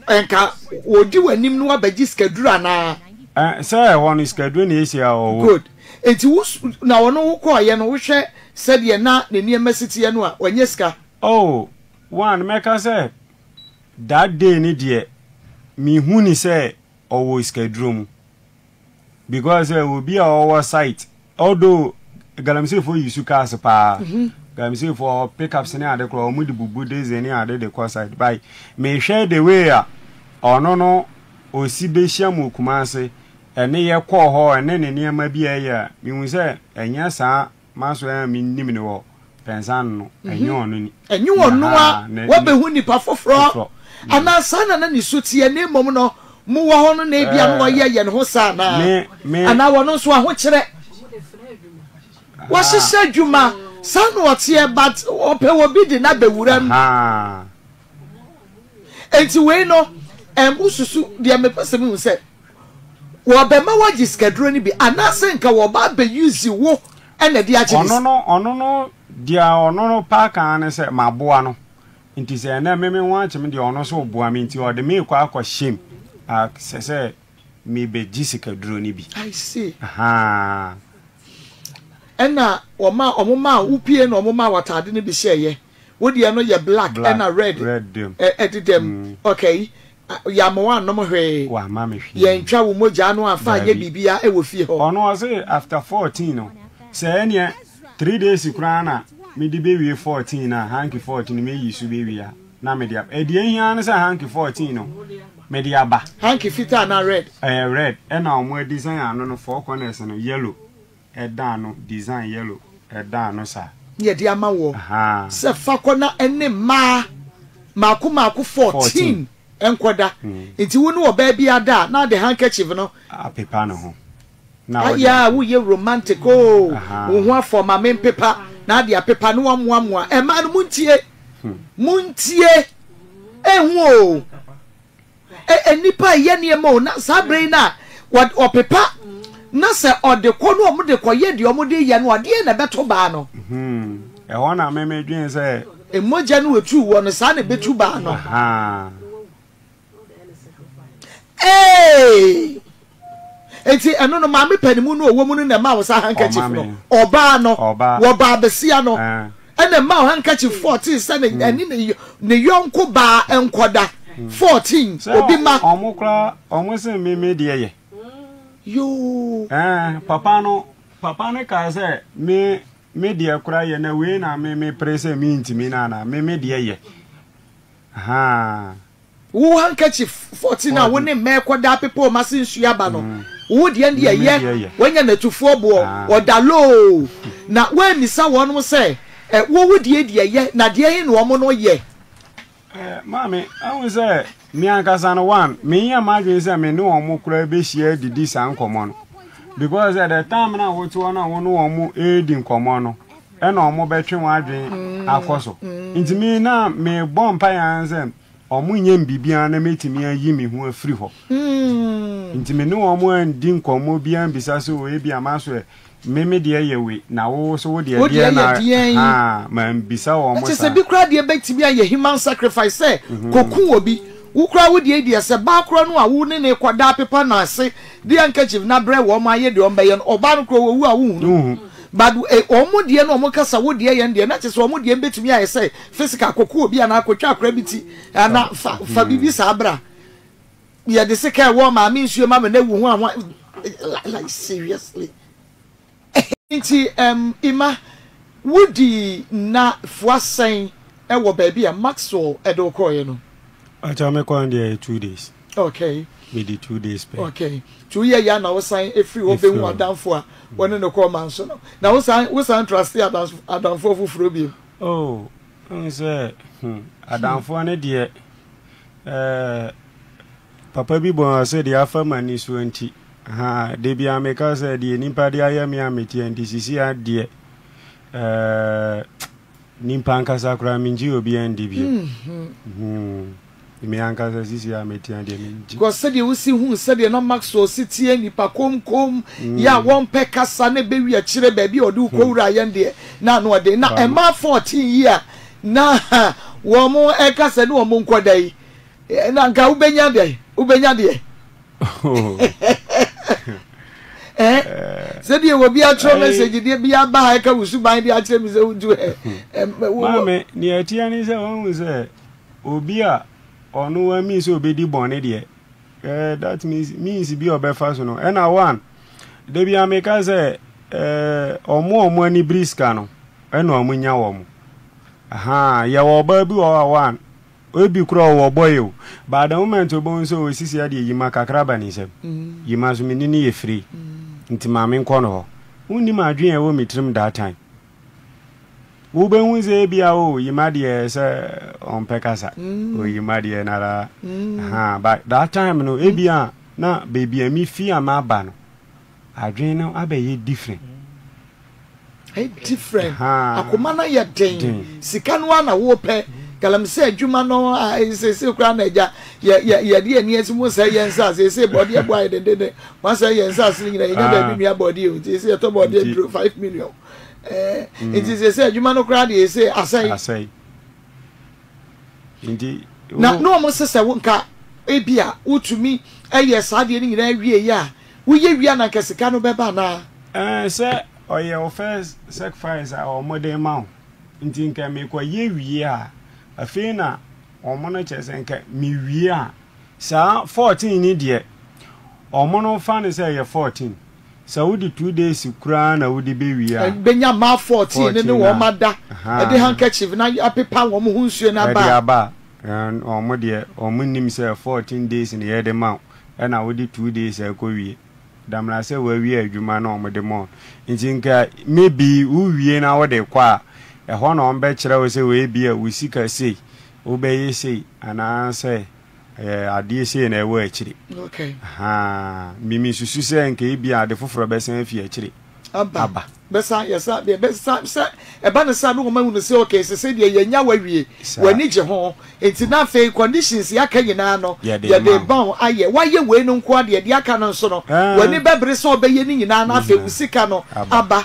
nka wɔdi w'anim na wabɛgye sikaduro anaa? Sɛ ɛhɔ no sikaduro na ɛsi a ɔwɔ. Good. Nti wo na ɔno wo kɔɔyɛ no wohwɛ sɛdeɛ na ne nneɛma si teɛ no a wanya sika? Oh, one mɛka sɛ that day no deɛ mehu no sɛ ɔwɔ sikaduro mu. Because sɛ obi a ɔwɔ site although galamsey fo use cars paa mhm. galamsey fo pickups ne ade koraa wɔn de bubu diesel ne ade de kɔ site by mehwɛ the way a ɔno no osi behyia mu Kumasi ɛne yɛ kɔɔ hɔ ɛne ne nneɛma bi a ɛyɛ a mehu sɛ ɛnyɛ saa Maso a mennim no wɔ pɛnsa no, ɛnyɛ ɔno ni. Ɛnyɛ ɔno a wabehu nipa foforɔ anaa saa na na ne su teɛ, na mmom no, mowɔ hɔ no na ebia na ɔyɛ yɛn ho saa anaa? Anaa ɔno nso ahokyerɛ, wahyehyɛ adwuma, saa na ɔteɛ, but ɔpɛ obi de no abɛwura mu. Enti wei no, ɛmo susu deɛ mepɛ sɛ mehu sɛ, Wɔbɛma woagye sikaduro no bi anaasɛ nka wɔba abɛ use wo na ɛde agye ne Ɔno no, ɔno no, deɛ ɔno no paa ka ara ne sɛ maboa no, nti sɛ ɛnnɛ me me ho akye me deɛ ɔno nso reboa me nti ɔde me rekɔ akɔhyɛ mu a sɛ sɛ mebɛgye sikaduro no bi. I see. Ahaa. Ɛna wɔma wɔn maa wo pie na wɔn maa w'ataade no bi hyɛɛyɛ. Wo deɛ no yɛ black ɛna red ɛdeda mu. Okay. Yɛamma woannom hwee. Wamma me hwee. Yɛantwa wo mogya ano amfa anyɛ Daabi. biribiara wɔ fie hɔ. Ɔno ɔse after 14 no, sɛ ɛneɛ 3 days koraa na mede bɛwie 14 no a, hanky 14 no mɛyi so bɛwie a, na mede aba. Ɛdeɛ ɛhia ara ne sɛ hanky 14 no, mede aba. Hanky fitaa anaa red? Ɛyɛ red, ɛna wɔn adesign ano no, four corners no, yellow ɛda ano, design yellow ɛda ano saa. Ne yɛde ama woɔ sɛ fa kɔ na ɛne mmaa mmaako mmaako 14 nkɔda. Nti wo ne ɔbaa bi ada a, na ade handkerchief no. Apepa ne ho. Na wode. Ayɛ a woyɛ romantic oo, wo ho afɔ ma mempepa, na ade apepa na wamoamoa. Mmaa no montie, montie, ɛnhu oo. Ɛ nnipa reyɛ nneɛma o, na saa berɛ yi no a wɔpepa na sɛ ɔde kɔ na wɔde kɔyɛ deɛ wɔde reyɛ no a, deɛn na ɛbɛto baa no? Hmm, ɛhɔ na me medwen sɛ. Mogya no wɔtuu wɔ no, saa na ɛbɛtu baa no. Ee! Enti ɛno no maame panimu no ɔwɔ mu no na ɛmaa wo saa handkerchief no. Ɔbaa no, wɔbaa besia no, ɛna ɛmaa wo handkerchief 14 sɛ ne ɛne ne ne yɔnko baa nkɔda 14 obi ma. Ɔmo koraa ɔmo se me me deɛ yɛ. Yoo. Ɛɛ papa no papa no kaa sɛ me me deɛ koraa yɛ na wei na me me pere sɛ me ntumi no ana me me deɛ yɛ. Ahaa. Wo handkerchief 14 a wo ne mmɛɛ kɔda apepa wɔn ase nsuo aba no, mm. Wo deɛ deɛ yɛ, wanya n'atufoɔ boɔ, ɔda loo. Na woammisa wɔnom sɛ, Wo wo deɛ deɛ yɛ, na deɛ he na wɔn no yɛ? Maame, ahu sɛ me ankasa no, one, menyɛ m'adwene sɛ me ne wɔn koraa bɛhyia adidi saa nkɔmmɔ no. Because at the time na wote hɔ na wo ne wɔn redi nkɔmmɔ no, ɛna wɔn bɛtwe wɔn adwene akɔ so. Nti me na mebɔ mpaeɛ ara sɛ wɔn nyɛ me biribiara na mɛtumi ayi me ho afiri hɔ. Nti me ne wɔn andi nkɔmmɔ biara mbisa sɛ o ebia maso ɛ, me me deɛ yɛ wei na wo so wo deɛ Wo deɛ deɛ na yɛ deɛn? haa mambisa wɔn Kyerɛ sɛ saa. bi koraa deɛ bɛtumi ayɛ human sacrifice sɛ kɔku obi. Wo koraa wo deɛ deɛ sɛ baa koraa no a wo ne no rekɔda apepa no ase de handkerchief no abrɛ wɔn ayɛ deɛ wɔbɛyɛ no, ɔbaa no koraa ɔwu a wonhunu. Wonhu. But eh, wɔn deɛ no wɔn kasa wo deɛ yɛn deɛ na kyerɛ sɛ wɔn deɛ bɛtumi ayɛ sɛ physical kɔku obi anaa kɔtwa akora bi ti anaa fa fa biribi saa bra. Yɛde sika ɛwɔ maame nsuo ma me na ewu ho ahoa like seriously. Nti um, Ima, wodii nna fua sɛn wɔ baabi a Maxwell de wo kɔeɛ no? Akyɛ me kɔn deɛ yɛ 2 days. Medi 2 days pɛ. Okay. Nti woyɛ yɛ na wosan efiri hɔ bɛhu adamfo a wɔne no kɔɔ manso no. Na wosan wosan trust adamfoɔ foforɔ bio? Oh, n sɛ adamfoɔ no deɛ papa bi bɔ sɛ deɛ afa m'ani soɔ nti ha de bia meka sɛ deɛ nipa de ayɛ me a meteɛ nti sisi adeɛ nipa ankasa koraa mengye obiara ndi bio. Me ankasa sisi a meteɛ deɛ mengye. Because sɛdeɛ wosi hu sɛdeɛ na Maxwell si teɛ nipa komkom yɛ a wɔmpɛ kasa na ɛbɛwi akyire baabi a ɔde wo kɔwura yɛn deɛ na ano ɔden na ɛmaa 14 yi a na wɔn ɛka sɛ ne wɔn nkɔda yi na nka wobɛnya deɛ wobɛnya deɛ sɛdeɛ obi atwerɛ message deɛ bi aba ha ɛka wo suban de akyerɛ mi sɛ wotu ɛ. Maame nea ɛteɛ ne sɛ wɔn sɛ obi a ɔno wa mi sɛ obɛdi bɔne deɛ eh, that means means bi a ɔbɛfa so no ɛna one da bi a meka sɛ eh, ɔmo a ɔmo ani biri sika no ɛna ɔmo nya wɔn aha yɛwɔ ɔbaa bi wɔ hɔ a one ebi kura ɔwɔ bɔyɛ o but the moment obohu sɛ osisi adeɛ yima kakra ba ne nsam yima so me ni ne yɛ free nti maame nkɔ no hɔ wonnim adwene a ɛwɔ me tirim that time wobɛhu sɛ ebia o yima deɛ sɛ ɔmpɛ kasa o yima deɛ nara ha but that time no ebia na baabi a mefi a maba no adwene no abɛyɛ different. Ɛyɛ different. Akoma no yɛ den. Sika no ara na wopɛ. Galamsey adwuma no a seesei koraa na agya yɛ yɛ yɛde ani asi mu sɛ yɛn nsa seesei bɔdeɛ bɔ ayɛ dendenden wɔn sɛ yɛn nsa ase nyinaa yɛnya baabi nua bɔdeɛ o nti seesei yɛtɔ bɔdeɛ duro 5 million nti seesei adwuma no koraa deɛ seesei asɛe. Asɛe. Nti. Na na wɔn sɛ sɛ nka ebi a wotumi yɛ saa adeɛ no nyinaa wie yɛ a woyɛ wie a na nka sika no bɛba anaa. Ɛɛ sɛ ɔyɛ wo first sacrifice a wɔn de ma wo nti nka mekɔ yɛ wie a afei na wɔn no kyerɛ sɛ nka mewie a saa 14 ni deɛ wɔn no fa no sɛ ɛyɛ 14 sɛ wode 2 days koraa na wode bɛwie a. Bɛnya mmaa 14 ne ne wɔn ada ɛde handkerchief na apepa wɔn ho nsuo no aba. Ɛde aba wɔn deɛ wɔn nim sɛ 14 days na yɛde ma wo ɛna wode 2 days ɛkɔ wie damena sɛ wawie adwuma na wɔn de ma wo nti nka maybe wowie na wode kɔ a ɛhɔ na wɔn bɛkyerɛ wo sɛ wei bi a wo sika sei wobɛyɛ sei anaasɛ ɛyɛ adeɛ sei na ɛwɔ akyire. Okay. Mimi susu sɛ nka ebi a ade foforɔ bɛsan afi akyire aba. Aba. Bɛsa yɛsa deɛ bɛsa sɛ ɛba ne sa ne wɔn ahunu sɛ okay sese deɛ yɛnya wawie w'ani gye ho nti na afei conditions yɛaka nyinaa no yɛde ba ho ayɛ wayɛ wei no nko adeɛ deɛ aka no nso no w'ani bɛbere sɛ ɔbɛyɛ ne nyinaa na afei wo sika no aba.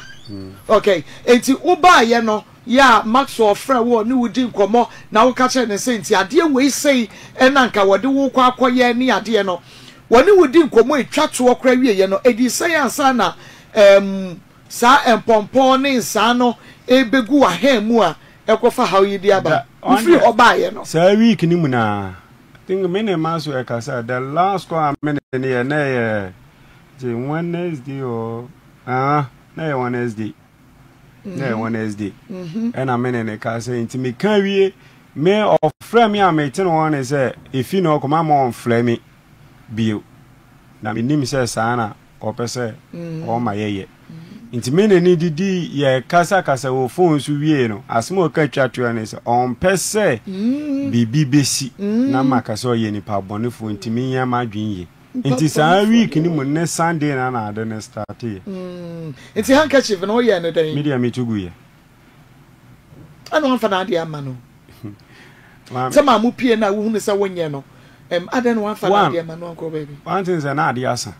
Okay, nti wobaayɛ no yɛ a Maxwell frɛ wo ɔne wo di nkɔmmɔ na woka kyerɛ ne sɛ nti adeɛ wei sei ɛna nka wɔde wo kɔ akɔyɛ ne adeɛ no wɔne wo di nkɔmmɔ etwa toɔ koraa wieɛ no ɛdi sɛn ansa na saa mpɔmpɔ ne nsaa no ebegu w'ahɛn mu a ɛkɔfa haw yi de aba wofiri hɔ baayɛ no. Saa week ni mu naa I think me ne ma so ɛkasa the last call a me ne ne yɛ na ɛyɛ Wednesday or ah na ɛyɛ Wednesday na ɛyɛ Wednesday ɛna me ne ne kasa nti me ka wie me ɔfrɛ me a mete no wɔn ne sɛ efi na ɔkɔ ma ma ɔnfrɛ me bio na menim sɛ saa na. ɔpɛ sɛ ɔma yɛyɛ. Nti me ne no didi yɛ kasakasa wɔ phone so wiei no, asɛm a ɔka twa toɔ ne sɛ ɔmpɛ sɛ biribi bɛsi na maka sɛ ɔyɛ nipa bɔnefoɔ nti menyɛ m'adwene yie. Nti saa week no mu ne Sunday na na ade no starteeɛ. Nti handkerchief no woyɛɛ no dɛn? Me deɛ meto guiɛ. Ɛna wamfa n'adeɛ amma no? Sɛ maa mo pie no a wohunu sɛ wonyɛ no, adɛn na wamfa n'adeɛ amma no ankɔ baabi? One thing sɛ na adeɛ asa.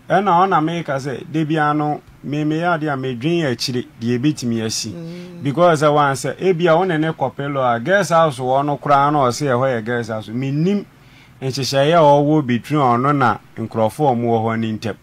Ɛna ɔna meka sɛ da biara no me meyɛ adeɛ a medwen akyire deɛ ɛbɛtumi asi. Because sɛ wan sɛ ebia wo ne ne kɔpe lɔ a guest house hɔ no koraa na ɔse ɛhɔ yɛ guest house. Mennim nhyehyɛeɛ a ɔwɔ between ɔno na nkurɔfoɔ a wɔwɔ hɔ no ntam.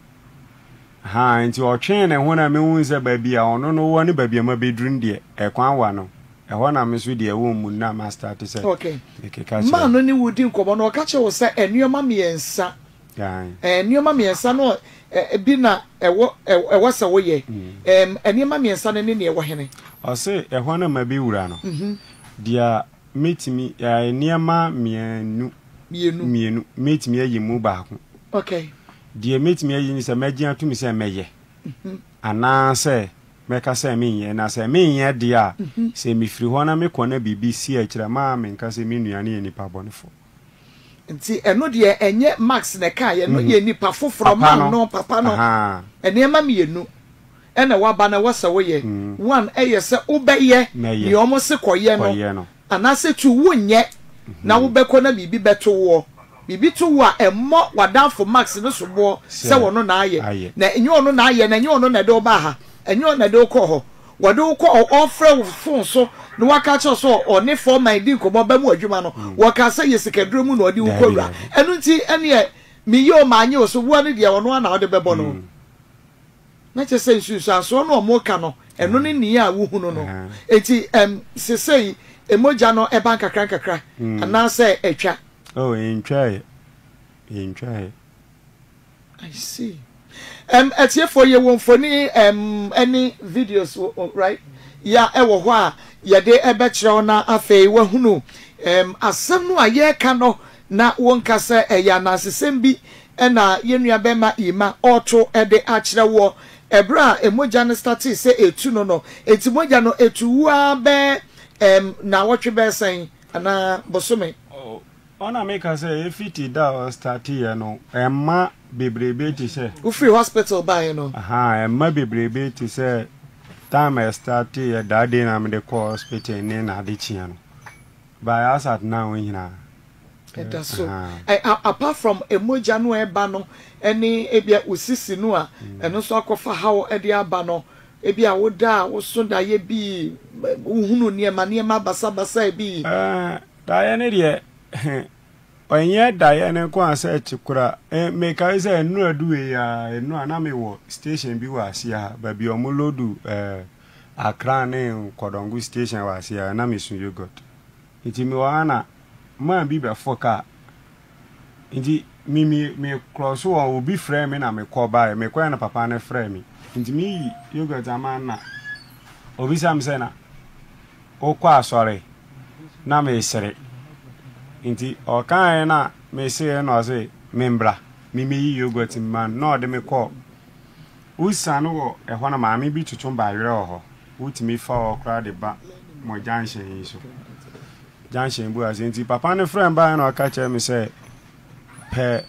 Ahaa, nti ɔtwee ne ho na mehuu sɛ baabi a ɔno no wɔ ne baabi a mabɛduru no deɛ, ɛkwan wa no. Ɛhɔ na me nso deɛ ɛwɔ mu no na mastarte sɛ Okay. mekeka kyerɛ Man no. no ne wo di nkɔmmɔ no, ɔka kyerɛ wo sɛ nneɛma mmiɛnsa, Ae. eh, nneɛma mmiɛnsa no eh, bi na ɛwɔ, ɛwɔ sɛ woyɛ. Ɛm, nneɛma mmiɛnsa no ne nea ɛwɔ hene? Ɔse ɛhɔ na mabɛwura no, deɛ mɛtumi, eh, nneɛma mmienu, Mmienu. mmienu, mɛtumi ayi mu baako. Okay. Deɛ mɛtumi ayi ne sɛ mɛgye atom sɛ mɛyɛ anaasɛ mɛka sɛ menyɛ. Na sɛ menyɛ deɛ a, sɛ mefiri hɔ na mekɔ na biribi si akyire a, mma menka sɛ me nua no yɛ nipa bɔnefoɔ. Nti ɛno deɛ ɛnyɛ Max na ɛkaeɛ, ɛno yɛ nipa foforɔ, man no, papa no. Nneɛma mmienu ɛna waba na ɛwɔ sɛ woyɛ. One ɛyɛ sɛ wobɛyɛ nea wɔn se kɔyɛ no Anaasɛ tu wonyɛ na wobɛkɔ na biribi bɛto woɔ. Biribi to wo a, mmɔ w'adamfo Max no soboɔ sɛ ɔno na ayɛ. Na ɛnyɛ ɔno na ayɛ, na ɛnyɛ ɔno na ɛde wo baa ha, ɛnyɛ ɔno na ɛde wo kɔɔ hɔ. Wɔde wo kɔɔ hɔ, ɔrefrɛ wo fon so na waka akyerɛ wo sɛ ɔne foreman redi nkɔmmɔ aba mu adwuma no, wɔkaa sɛ yɛ sikaduro mu na ɔde wo kɔwura. Ɛno nti ɛnneɛ meyɛ o manyɛ o, soboɔ no deɛ ɔno ara na wode bɛbɔ no. Na kyerɛ sɛ nsunsuansoɔ no a wɔreka no, ɛno ne nea wohunu no. Enti ɛm, sesei mogya no ba nkakrankakra anaasɛ atwa? Oh, ɛntwaeɛ. Ɛntwaeɛ. I see. Ɛm, atiefoɔ, yɛwɔ mfoni ɛm, ɛne videos, right? Ya ɛwɔ hɔ a yɛde ɛbɛkyerɛ wo na afei woahunu ɛm, asɛm no a yɛreka no na wonka sɛ ɛyɛ anansesɛm bi na yɛn nua bɛma Emma ɔreto de akyerɛ woɔ ɛberɛ a mogya no startee sɛ ɛtu no no, enti mogya no ɛtu wu ara bɛɛ ɛɛm naawɔtwe bɛɛ sɛn anaa bosome? Oh, ɔna meka sɛ ɛfiti da a ɔstarteeɛ no ɛmma bebrebe te sɛ. Wofiri hospital baeɛ no? Ahaa, ɛmma bebrebe te sɛ time a ɛstarteeɛ that day na mede kɔɔ hospital ne n'adekyea no, but as at now nyinaa. Ɛda so. Apart from mogya no a ɛba no ne ebia wo sisi no a ɛno nso akɔfa haw de aba no, ebia woda a woso daeɛ bi, wohunu nneɛma nneɛma basabasa bi. Daeɛ no deɛ, ɛnyɛ daeɛ no nko a sɛ ɛte kora. Mekae sɛ nnora du wei a, nnora na mewɔ station bi wɔ aseɛ ha, baabi a wɔn lodu Accra ne Nkɔdɔngo station wɔ aseɛ ha, na meso yogurt. Nti mewɔ ha na man bi bɛfo kaa. Nti me me me krɔso wɔ obi frɛ me na me kɔ bae. Me kɔɛ na papa no frɛ me. Nti me yi yogurt ama no na obisa me sɛ na wokɔ asɔre na me sere. Nti ɔkaeɛ na me sereɛ na ɔse me mbra me me yi yogurt ma no na ɔde me kɔɔ. Wosiane wɔ ɛhɔ na maame bi toto bayerɛ wɔ hɔ. Wotumi fa hɔ koraa de ba mo junction yi so. Junction bu ase nti papa no frɛ me baeɛ na ɔka kyerɛ me sɛ pɛ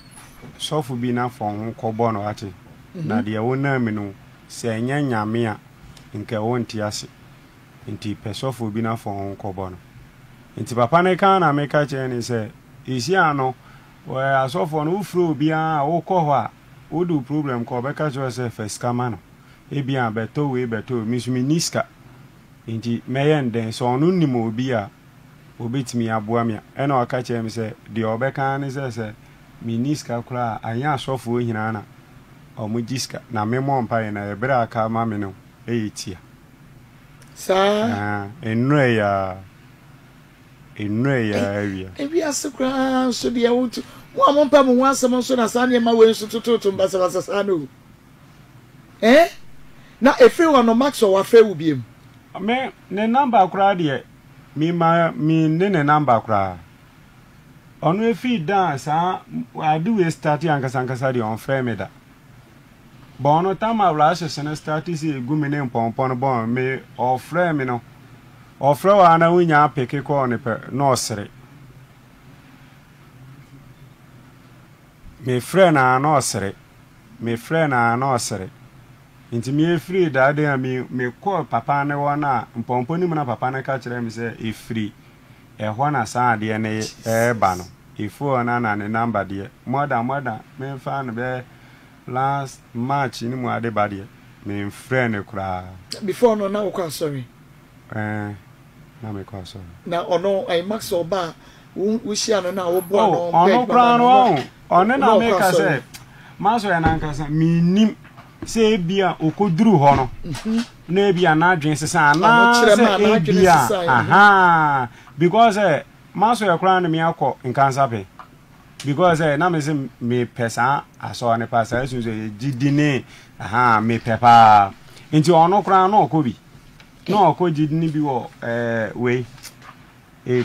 sɔfo bi na fa wo ho kɔbɔ no wate. Na deɛ wonam mu no sɛ ɛnyɛ Nyame a nka wonte ase. Nti pɛ sɔfo bi na fa wo ho kɔbɔ no. Nti papa no ka na meka kyerɛ no sɛ seesei ano asɔfoɔ no wofrɛ obiara a wokɔ hɔ a wode wo problem kɔ ɔbɛka kyerɛ wo sɛ fa sika ma no. Ebia bɛtɔ wei bɛtɔ wei, me nso menni sika nti mɛyɛ no dɛn? Sɛ ɔno nim obi a ɔbɛtumi aboa me a, ɛna ɔka kyerɛɛ me sɛ deɛ ɔbɛka ara ne sɛ sɛ menni sika koraa a, anyɛ asɔfoɔ nyinaa na wɔgye sika na memmɔ mpaeɛ na ɛberɛ a aka ama me no yɛ tia. Saa. Nnora yi ara, nnora yi ara awia. Ewiase koraa nso deɛ wotu, mo a mompɛ mo ho asɛm nso na saa nneɛma wei nso tototo basabasa saa no o. Eh? Na ɛfiri hɔ no Maxwell wafrɛ wo biom? Me ne number koraa deɛ me ma me nne ne number koraa. Ɔno ɛfiri da a saa ade wei start ankasa ankasa deɛ ɔnfrɛ me da. But ɔno tam a rashes no start sɛ ɛgu me ne mpɔmpɔ no bɔn me ɔfrɛ me no ɔfrɛ wo a na wonya apeke kɔɔ no pɛ na ɔsere. Mefrɛ no a na ɔsere. Mefrɛ no a na ɔsere. Nti me ɛfiri that day a me mekɔɔ papa no hɔ no a mpɔmpɔ no mu na papa no ka kyerɛɛ me sɛ ɛfiri ɛhɔ na saa adeɛ no ɛreba no. Ɛfiri hɔ no na ne number deɛ more than more than memfa no bɛyɛ last March no mu ade ba deɛ memfrɛɛ no koraa. Before no na wokɔ asɔre? Ɛɛ, na mekɔ asɔre. Na ɔno ɛyɛ Maxwell ba a wohyia no na woboa no oh, ɔno koraa no ɔho ɔno na meka sɛ Maxwell nankasa mennim sɛ ebia ɔkɔduru hɔ no mhm. na ebia n'adwene sesa anaasɛ ebia aha because eh, Maxwell koraa ne me akɔ nkansa pɛ because eh, na me se mepɛ saa asɔre no paa saa sunsun yɛ gyidi ne aha mepɛ paa nti ɔno koraa na ɔkɔ bi na ɔkɔ gyidi ne bi wɔ ɛɛ eh, wei e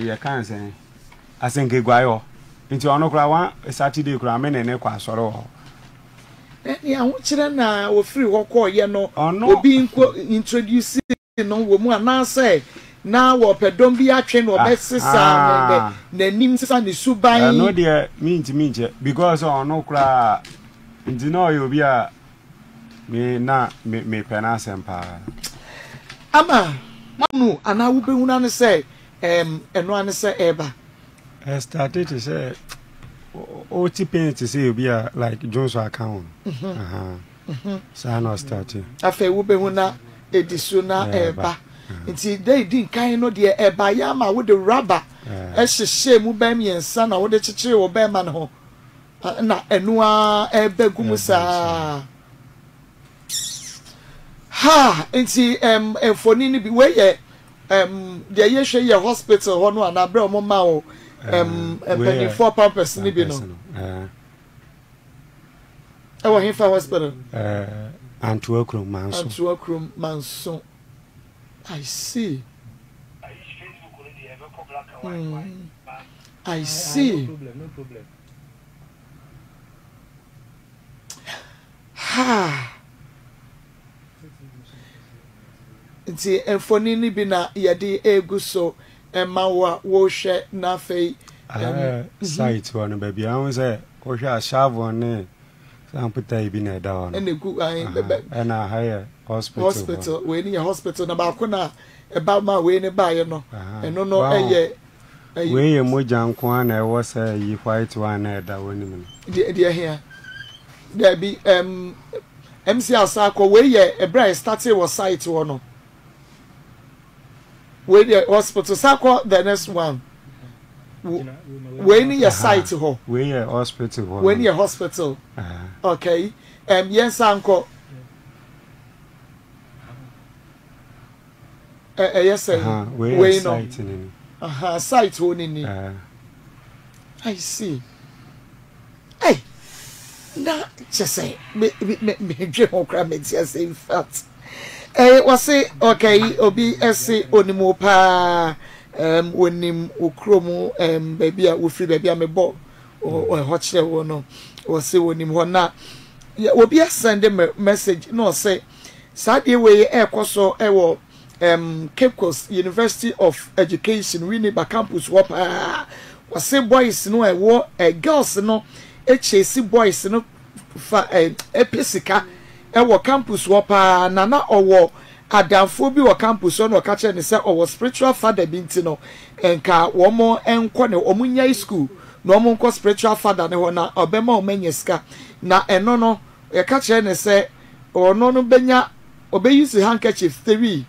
yɛ kan sɛn asɛnkeguae hɔ nti ɔno koraa wa Saturday koraa me ne ne kɔ asɔre wɔ hɔ. Ɛne ahokyerɛ na wɔfiri hɔ kɔɔyɛ no obi nko introduce no wɔ mu anaasɛ na wɔpɛ dɔm bi atwe na ɔbɛsesa n'anim sesa ne suban. Ɛno deɛ mentumi nkyɛ because ɔno koraa nti na ɔyɛ obi a Me na me mepɛ n'asɛm paa. Ama woahunu anaa wobɛhunu ane sɛ ɛɛm ɛno ane sɛ ɛreba. Ɛstate te sɛ wote pain te sɛ obi a like dwonso aka wo no. Mhm. Saa na ɔstate. Afei wobɛhu na ɛdi so na ɛreba. Nti da ɛdi nkan no deɛ ɛbaeɛ ama wode rubber ɛhyehyɛɛ mu bɛyɛ mmiɛnsa na wode kyekyeree wo bɛrima no ho. Na ɛno ara ɛbɛgu mu saa. Ha nti ɛm mfoni no bi wei yɛ ɛm deɛ yɛhwɛ yɛ hospital hɔ no anaa berɛ a wɔn ma wo ɛm mpanimfoɔ pampers no bi no. Ɛwɔ hefa hospital? Antoa kurom Manso. Antoa kurom Manso. I see. Mm. I see. Haa. Nti mfoni no bi na yɛde egu so ma wo a wohwɛ na afei. Ɛɛ site hɔ no baabi a wohu sɛ wohwɛ a shovel ne samputa yi bi na ɛda hɔ no. Ɛna egu ayi bɛbɛ. Ɛna ha yɛ hospital. Hospital wei ni yɛ hospital na baako na ɛba ma wei ne baayɛ no ɛno no ɛyɛ. Wei yɛ mogya nko ara na ɛwɔ saa ayi white one na ɛda w'anim no. Deɛ deɛ hia. Dabi ɛm MC Asakɔ wei yɛ ɛberɛ a yɛ startee wɔ site hɔ no. Wei deɛ hospital sakɔ the next one. Wei ni yɛ site hɔ. Wei yɛ hospital hɔ. Wei ni yɛ hospital. Okay. Ɛm yɛn nsa nkɔ. Ɛyɛ sɛn? Wei no. Site ni ni. Aha, site hɔ ni ni. I see. Hey, na kyɛ sɛ me me me dwe ho koraa me ti ase in fact. Eh, wɔse okay, obi ɛse onim wo paa, um, onim wo kurom, um, baabi a wofiri, baabi a mebɔ ɛhɔ kyerɛ wo no, wɔse onim hɔ na obi asɛnde me message na ɔse Saa adeɛ wei ɛrekɔ so wɔ um, Cape Coast University of Education, Winneba campus hɔ paa. Wɔse boys no a ɛwɔ eh, girls no kyesi boys no fa eh, ɛpɛ sika ɛwɔ campus hɔ paa na na ɔwɔ adamfoɔ bi wɔ campus hɔ na ɔka kyerɛ ne sɛ ɔwɔ spiritual father bi nti no nka wɔn nkɔ ne wɔn nyae school na wɔn nkɔ spiritual father ne hɔ na ɔbɛma wɔn anya sika na ɛno no yɛka kyerɛ ne sɛ Ɔno no bɛnya, ɔbɛ use handkerchief three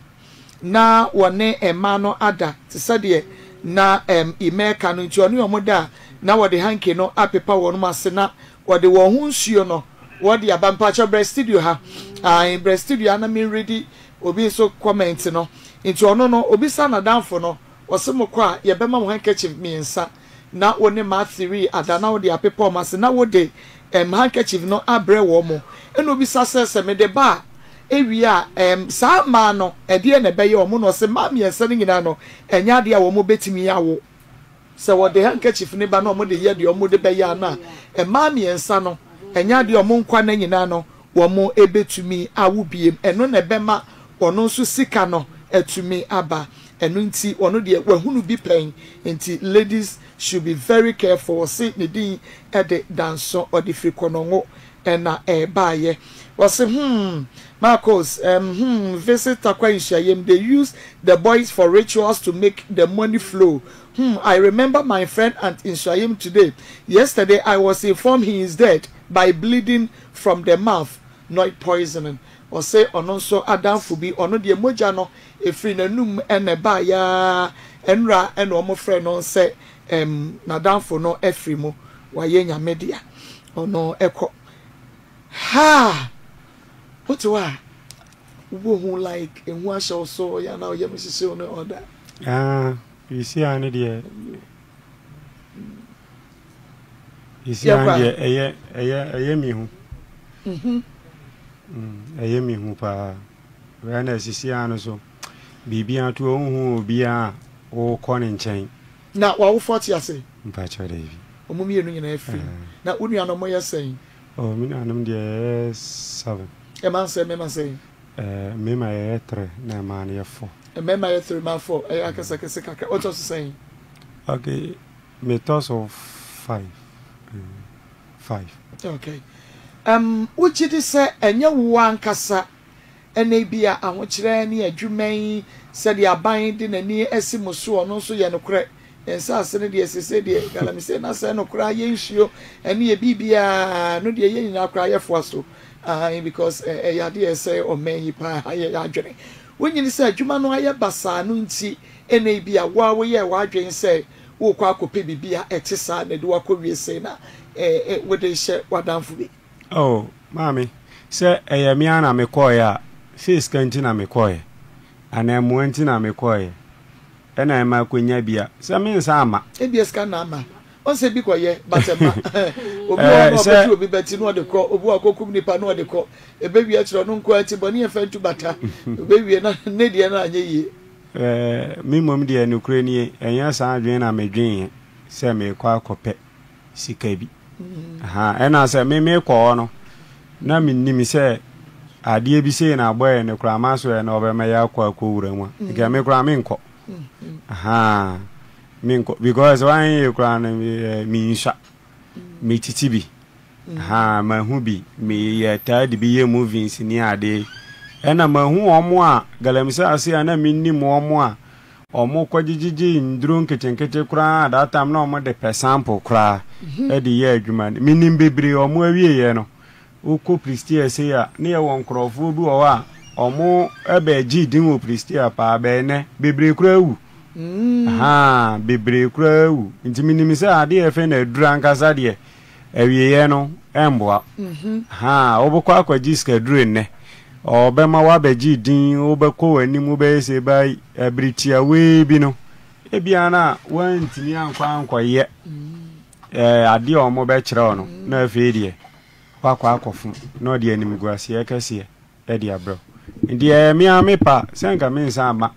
na wɔne mmaa no ada te sɛ deɛ na ɛm Imɛ ka no nti ɔne wɔn da a na wɔde hanky no apepa wɔn ase na wɔde wɔn ho nsuo no wɔde aba. Mpakyɛw brɛ studio ha, ae brɛ studio ha na me readi obi nso comment no. Nti ɔno no obisa nadamfo no ɔse mokɔ a yɛbɛma mo handkerchief miensa na wo ne Marthe ada na wode apepa wɔn ase na wode ɛm handkerchief no abrɛ wɔn. Ɛna obisa sɛ, sɛ mede ba a, ewie a, ɛm saa mmaa no, ɛdeɛn na ɛbɛyɛ wɔn? Na ɔse, mmaa mmiɛnsa no nyinaa no, ɛnyɛ adeɛ a wɔn bɛtumi awo. Sɛ wɔde handkerchief no ba na wɔde yɛ deɛ wɔde bɛyɛ a, na mmaa mmiɛnsa no, Ɛnyɛ adeɛ a wɔn nkwa nna nyinaa no wɔbɛtumi awo biem. Ɛno na ɛbɛma ɔno nso sika no atumi aba. Ɛno nti ɔno deɛ wahunu bi pɛn. Nti ladies should be very careful. Ɔse ne din de Danso, ɔde firi Konongo na ɛbaeɛ. Ɔse hmm Marcos um hmm visit Tarkwa Nsuayem they use the boys for rituals to make the money flow hmm I remember my friend at Nsuayem today yesterday I was informed he is dead by bleeding from the mouth not poisoning Ɔse ɔno nso adamfo bi ɔno deɛ mogya no ɛfiri n'anum na ɛbaeɛ ara ɛnora na wɔn frɛ no sɛ um n'adamfo no afiri mu wayɛ Nyame dea ɔno kɔ Haa! Wote hɔ a, wobɔ hu like ehu ahyɛ wo so yɛ anaa ɔyam hyehye wo ne all that. Ah, you a ne deɛ. You see a deɛ ɛyɛ ɛyɛ ɛyɛ mi hu. Mhm. Mm, ɛyɛ mi hu paa. Wɛn na sisi ano so. Biribi ato ohun obiara a wokɔ ne nkyɛn. Na w'awofoɔ te ase? Mpakyɛw daabi. Wɔn mmienu nyinaa afiri mu. Na wo nuanom moyɛ sɛn? Oh, me nuanom deɛ yɛyɛ seven. Mmaa sɛn, mmarima sɛn? Eh, mmarima yɛyɛ three, na mmaa no yɛ four. Mmarima yɛ three, mmaa four. Ɛyɛ akɛseakɛse kakra. Wotɔ so sɛn? Okay, metɔ so five. Mm, five. Okay. Um, wogye di sɛ ɛnyɛ wo ankasa Ɛna ebia ahokyerɛ ne adwuma yi, sɛdeɛ aban de n'ani asi mo soɔ no nso yɛ nokorɛ. Yɛn nsase no deɛ seesei deɛ galamsey no asɛe no koraa, yɛn nsuo ɛne yɛn biribiara, ɛno deɛ yɛn nyinaa koraa yɛfoa so. Aane, because ɛyɛ adeɛ a ɛsɛe ɔman yi paa, yɛ yɛn adwene. Wonyini sɛ adwuma no ayɛ basaa no nti, ɛna ebia wo ara woyɛɛ w'adwene sɛ worekɔ akɔpɛ biribi a ɛte saa na ɛde wo akɔwie sei na wode rehyɛ w'adamfo bi. Oh, maame, sɛ ɛyɛ me ara na mekɔeɛ a, sɛ sika nti na mekɔeɛ, anaa mmoa nti na mekɔeɛ, ɛna ɛma akɔnya bi a, sɛ mensan mma. Ebia sika na ama. Wɔn sɛ bi kɔyɛ, but ɛmma. Obi wɔ hɔ na ɔbɛtwe obi bɛti na ɔde kɔ, obi wɔ akɔkum nipa na ɔde kɔ. Ɛbɛwie akyerɛ ɔno nko ara ti bɔne yɛ fa ntu bata. Ɛbɛwie na ne deɛ no anyɛ yie. Me mmom deɛ nokorɛ nie, ɛnyɛ saa adwene na medweneeɛ sɛ merekɔ akɔpɛ. sika bi. Ahaa, ɛna sɛ me mekɔ hɔ no, na mennim sɛ adeɛ bi sei na abɔɛ no koraa ma so ɛ na ɔbɛma yɛ akɔ akɔwura mu a, nka me koraa menkɔ. Ahaa, menkɔ because wanyɛ yie koraa no mensua, metiti bi. Ahaa, mahu bi, meyɛ taa de bi yɛ movies ne adeɛ. Ɛna mahu wɔn a galamsey ase a na mennim wɔn a Ɔmo kɔ gyegyegye nduro nketenkete koraa that time na ɔmo de pɛ sample koraa de yɛ adwuma no. Menim bebree ɔmo awieɛ no wokɔ Prestea sei a ne yɛwɔ nkorɔfoɔ bi wɔ hɔ a ɔmo bɛ gye din wɔ Prestea paa bɛɛ nɛ bebree koraa awu. Ahaa bebree koraa awu nti menim sɛ adeɛ a yɛfrɛ no aduro ankasa deɛ Awieeɛ no ɛmmoa. Haa, wobɛkɔ akɔgye sikaduro nnɛ, ɔbɛma woabɛgye din, wobɛkɔ w'anim, wobɛyɛ sei, by ɛbere tiawee bi no, ebia na woantumi ankɔ ankɔyɛ ɛɛ adeɛ a wɔbɛkyerɛ wo no, na afei deɛ woakɔ akɔfo na ɔde animguaseɛ kɛseɛ de abrɛ wo. Nti ɛyɛ me ara me pa sɛ anka mensan mma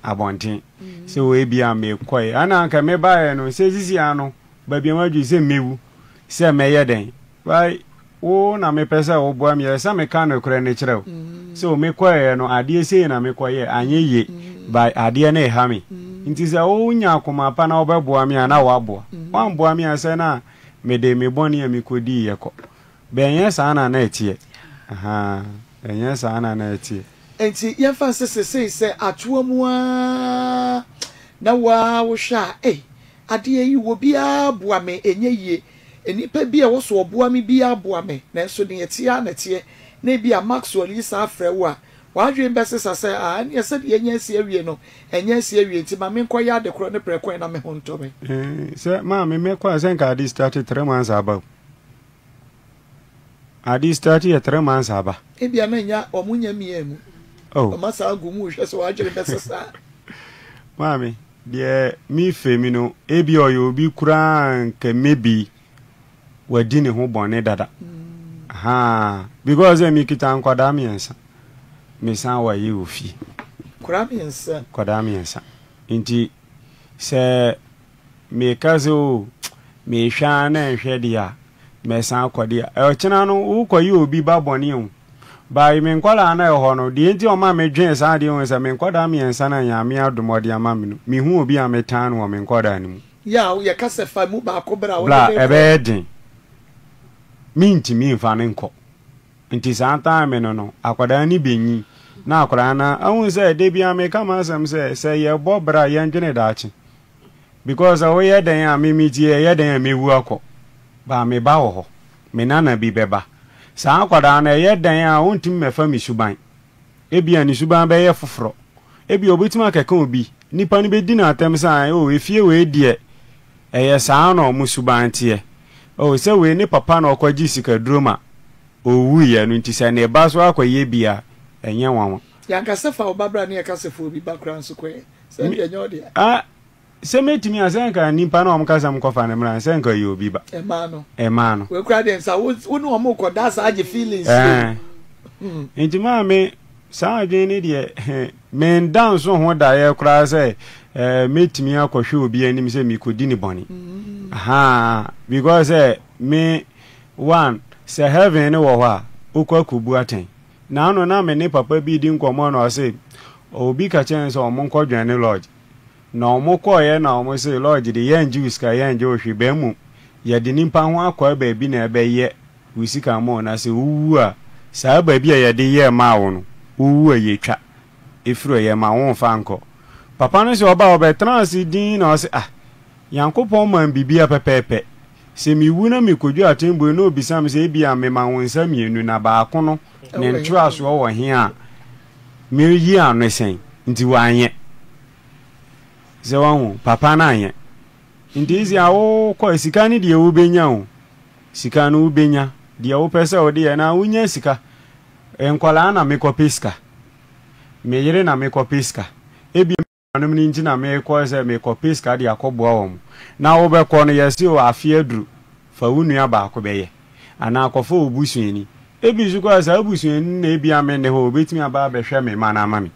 abɔnten sɛ wɔ ebia mekɔe. Ɛna anka mebaeɛ no, sɛ sisi ano Baabi a madwene sɛ mɛwu, sɛ mɛyɛ dɛn. Wai, wo na mepɛ sɛ woboa me, ɛsɛ sɛ meka nokorɛ no kyerɛ wo. So mekɔeɛ no, adeɛ sei na mekɔyɛɛ, anyɛ yie, but adeɛ no reha me. Nti sɛ wonya akoma pa na wobɛboa me a, na woaboa. Woamboa me a, sɛ na mede me bɔne a mekɔdiiɛ kɔ. But ɛnyɛ saa na na ɛteɛ. Ahaa, ɛnyɛ saa na na ɛteɛ. Enti yɛmfa nsɛ sesei sɛ atoa mu ara na wo ara wohwɛ a, ei, Adeɛ yi, obiara boa me, ɛnyɛ yie. Nnipa bi a ɛwɔ so wɔboa me biara boa me, nanso deɛ ɛteɛ ara na ɛteɛ. Na ebia Maxwell yi san frɛ wo a, w'adwene bɛsesa sɛ, Ah, ɛnneɛ sɛdeɛ yɛanya asi awie no, ɛnyɛ asi awie, nti ma menkɔyɛ ade korɔ no prɛko ɛ na me ho ntɔ me. Sɛ maame mɛkɔ a, sɛ nka ade starte 3 months aba o. Ade start yɛ 3 months aba. Ebia na nya wɔn nya mia mu. Oh. Wɔn asan agu mu hwɛ sɛ wɔadwene bɛsesa. Maame, deɛ me fɛ mi no, ebi ɔyɛ obi koraa nka maybe wadi ne ho bɔne dada. Mm. Ahaa, because eh, me kita nkwadaa mmiɛnsa. Mesan wɔ ayi wɔ fie. Nkwadaa mmiɛnsa. Nkwadaa mmiɛnsa. Nti sɛ meka sɛ o, mehwɛ ara na nhwɛ deɛ a. Mɛsan akɔ de a, ɔkyena no wokɔyɛ obi ba bɔne o. By me nkwadaa no a ɛwɔ hɔ no, deɛ nti a ɔma medwene saa adeɛ ho sɛ me nkwadaa mmiɛnsa no a Nyame adom ɔde ama me no, mehu obi a metan no wɔ me nkwadaa no mu. Yaw, yɛka sɛ fa mu baako bra a, wode Bra, no rekɔ. ɛbɛyɛ den. Mentumi mfa no nkɔ. Nti saa time no no, akwadaa no bɛnyin na akwadaa no ahu sɛ da biara meka m'asɛm sɛ, sɛ yɛbɔ bra a, yɛndwene daakye. Because sɛ woyɛ dɛn a me me ti ɛyɛ dɛn a mɛwu akɔ but me ba wɔ hɔ, me nana bi bɛba. Saa akwadaa no ɛyɛ dɛn a ɔntumi mmɛfa me suban. Ebia ne suban bɛyɛ foforɔ. Ebia ɔbɛtumi akɛka obi, nipa no bɛdi no atɛm sɛ ae oh efie wei deɛ ɛyɛ saa na wɔn suban teɛ. Oh sɛ wei ne papa na ɔkɔgye sikaduro ma ɔwuiɛ no nti sɛ ne ba nso akɔyɛ bi a ɛnyɛ nwanwa. Yɛanka sɛ fa wo ba bra ne yɛka sɛ fa obi ba koraa nso kɔ ɛ. Sɛ deɛ ɛnyɛ wo dea. Ah, sɛ mɛtumi a, sɛ nka nipa no a wɔka sɛ mkɔfa no mmra no, sɛ nka ɔyɛ obi ba. Ɛmaa no. Ɛmaa no. Wei koraa deɛ nsa wo wo ne wɔn rekɔ da saa agye feelings. Ɛɛ. Hmm. Nti maame, saa adwene ne deɛ, menda nso ho daeɛ koraa sɛ ɛɛ mɛtumi akɔhwɛ obi anim sɛ mekɔdi ne bɔne. Mm. Ahaa, because sɛ me one, sɛ heaven ne wɔ hɔ a, wokɔ akɔbu atɛn. Naano na me ne papa bi redi nkɔmmɔ na ɔse obi ka kyerɛɛ no sɛ ɔmo nkɔ dwɛne lodge. Na ɔmo kɔeɛ na ɔmo se lodge de yɛngye wo sika yɛngye wo hwee bɛ mmom yɛde nipa ho akwaa baabi na ɛbɛyɛ wo sika ma wo na sɛ wo wu a saa baabi a yɛde yɛɛ maa wo no wo wu a yɛtwa ɛfiri hɔ yɛma wo mfa nkɔ. Papa no se ɔbaa ɔbɛtenaa ase dinn na ɔse ah Nyankopɔn maa me biribiara pɛpɛɛpɛ. Sɛ mewu na mekodwo atɛnbue na obisa me sɛ ebia mema wo nsa mmienu na baako no ne ntoasoɔ wɔ he a, meyi ano sɛn? Nti wanyɛ. Sɛ wahu, papa no anyɛ. Nti esi a wokɔ, sika no deɛ wobɛnya o, sika no wobɛnya, deɛ wopɛ sɛ wode yɛ na wonya sika. Nkwadaa na mekɔpɛ sika, me yere na mekɔpɛ sika. Ebia Nuanom no nti na merekɔ sɛ merekɔpɛ sika de akɔboa wɔn. Na wobɛkɔ no, yɛse o, afe aduru, fa wo nua baako bɛyɛ, anaa kɔfa wo busuani. Ebi nso koraa, saa busuani no na ebia me nne hɔ a, obetumi aba abɛhwɛ me mma no ama me.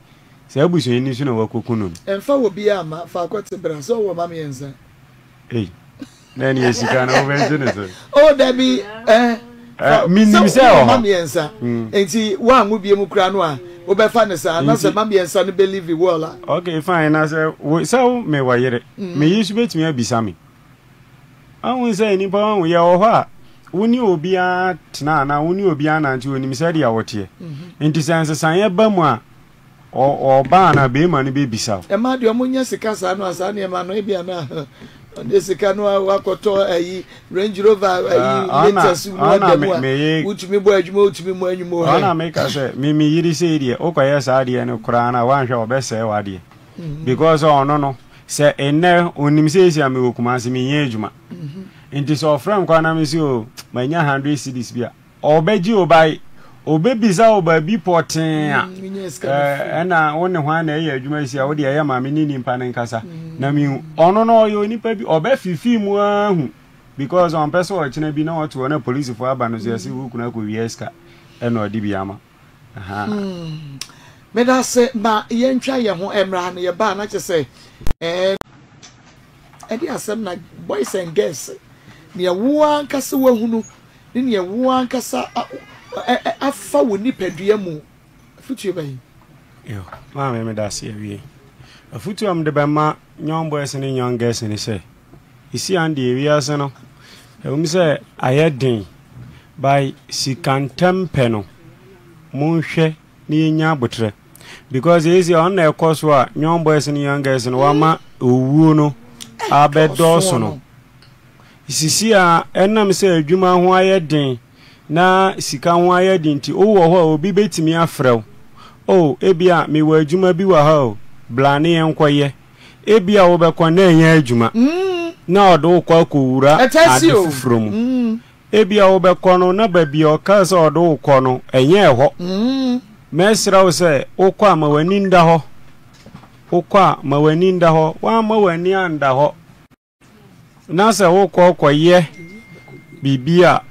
Saa busuani no nso na wɔakoku no no. Mfa obiara mma, fa kɔte bra, sɛ ɔwɔ mma mmiɛnsa. Ei, na ɛneɛ sika no wobɛgye ne sɛn? Oh, dabi, eh, eh, menim sɛ wɔ hɔ. mmiɛnsa, mm. nti woanwo bie mu koraa no a, wobɛfa ne saa, na sɛ ma mmiɛnsa no bɛlive well a. Okay, fine, na sɛ wo sɛ wo mewɔ yere, mm. me yi nso bɛtumi abisa me. Ahu sɛ nnipa wahu yɛ wɔ hɔ a, wo ne obiara tena anaa wo ne obiara nante onim sɛdeɛ woteɛ. Mm-hmm. Nti sɛ nsesaeɛ ba mu a, Ɔbaa anaa beema no bɛbisa wo. Mmaa deɛ ɔmo nya sika saa no a saa nneɛma no ebia na ɔde sika no a wakɔtɔ ayi Range Rover ayi latest mu ɔda mu a wotumi bɔ adwuma wotumi mu anwuma o. Ɔna meka sɛ me me yere sei deɛ wokɔyɛ saa adeɛ no koraa no a woanhwɛ ɔbɛsɛe w'adeɛ because ɔno no sɛ nnɛ onim sɛ esi a mewɔ Kumasi menyɛ adwuma nti sɛ ɔfrɛ me koraa na mese o manya 100 cedis bi a Ɔbɛgye wo bae. Ɔbɛbisa wo baabi pɔtee a ɛna wo ne hwan na ɛyɛ adwuma si a wo deɛ ɛyɛ ma me ne nipa no nkasa na mehu. Ɔno no ɔyɛ onipa bi ɔbɛfifi mu ara hu because ɔmpɛ sɛ ɔkyena bi na ɔte hɔ na polisifoɔ aba no so yɛse wo kunu akɔwia sika ɛna ɔde bi ama. Hmm. Meda ase ma yɛntwa yɛn ho mmra no yɛbaa na kyɛ sɛ ɛɛ ɛde asɛm na boys and girls nea wo ankasa wahunu ne nea wo ankasa afa wo nipadua mu. Afotuo bɛn? Yo, maame meda ase awie. Afotuo a mede bɛma young boys ne young girls ne sɛ, esi an deɛ wiase no, ɛwom sɛ ayɛ den, by sika ntɛm pɛ no, monhwɛ na yɛnya abotrɛ. Because esi ɔno na ɛkɔ so a young boys ne young girls no wama owuo no abɛdɔɔso no. Sisi a ɛnam sɛ adwuma ho ayɛ den na sika ho ayɛ den nti, wowɔ hɔ a obi bɛtumi afrɛ wo. Oh, ebia mewɔ adwuma bi wɔ ha o, bra ne yɛnkɔyɛ. Ebia wobɛkɔ na ɛnyɛ adwuma, na ɔde wo kɔ akɔwura ade foforɔ mu. Ebia wobɛkɔ no na baabi a ɔkaa sɛ ɔde wo kɔ no, ɛnyɛ ɛhɔ. Mɛsrɛ wo sɛ wokɔ a ma w'ani nda hɔ. Wokɔ a ma w'ani nda hɔ. Woamma w'ani anda hɔ. Na sɛ wokɔ kɔyɛ biribi a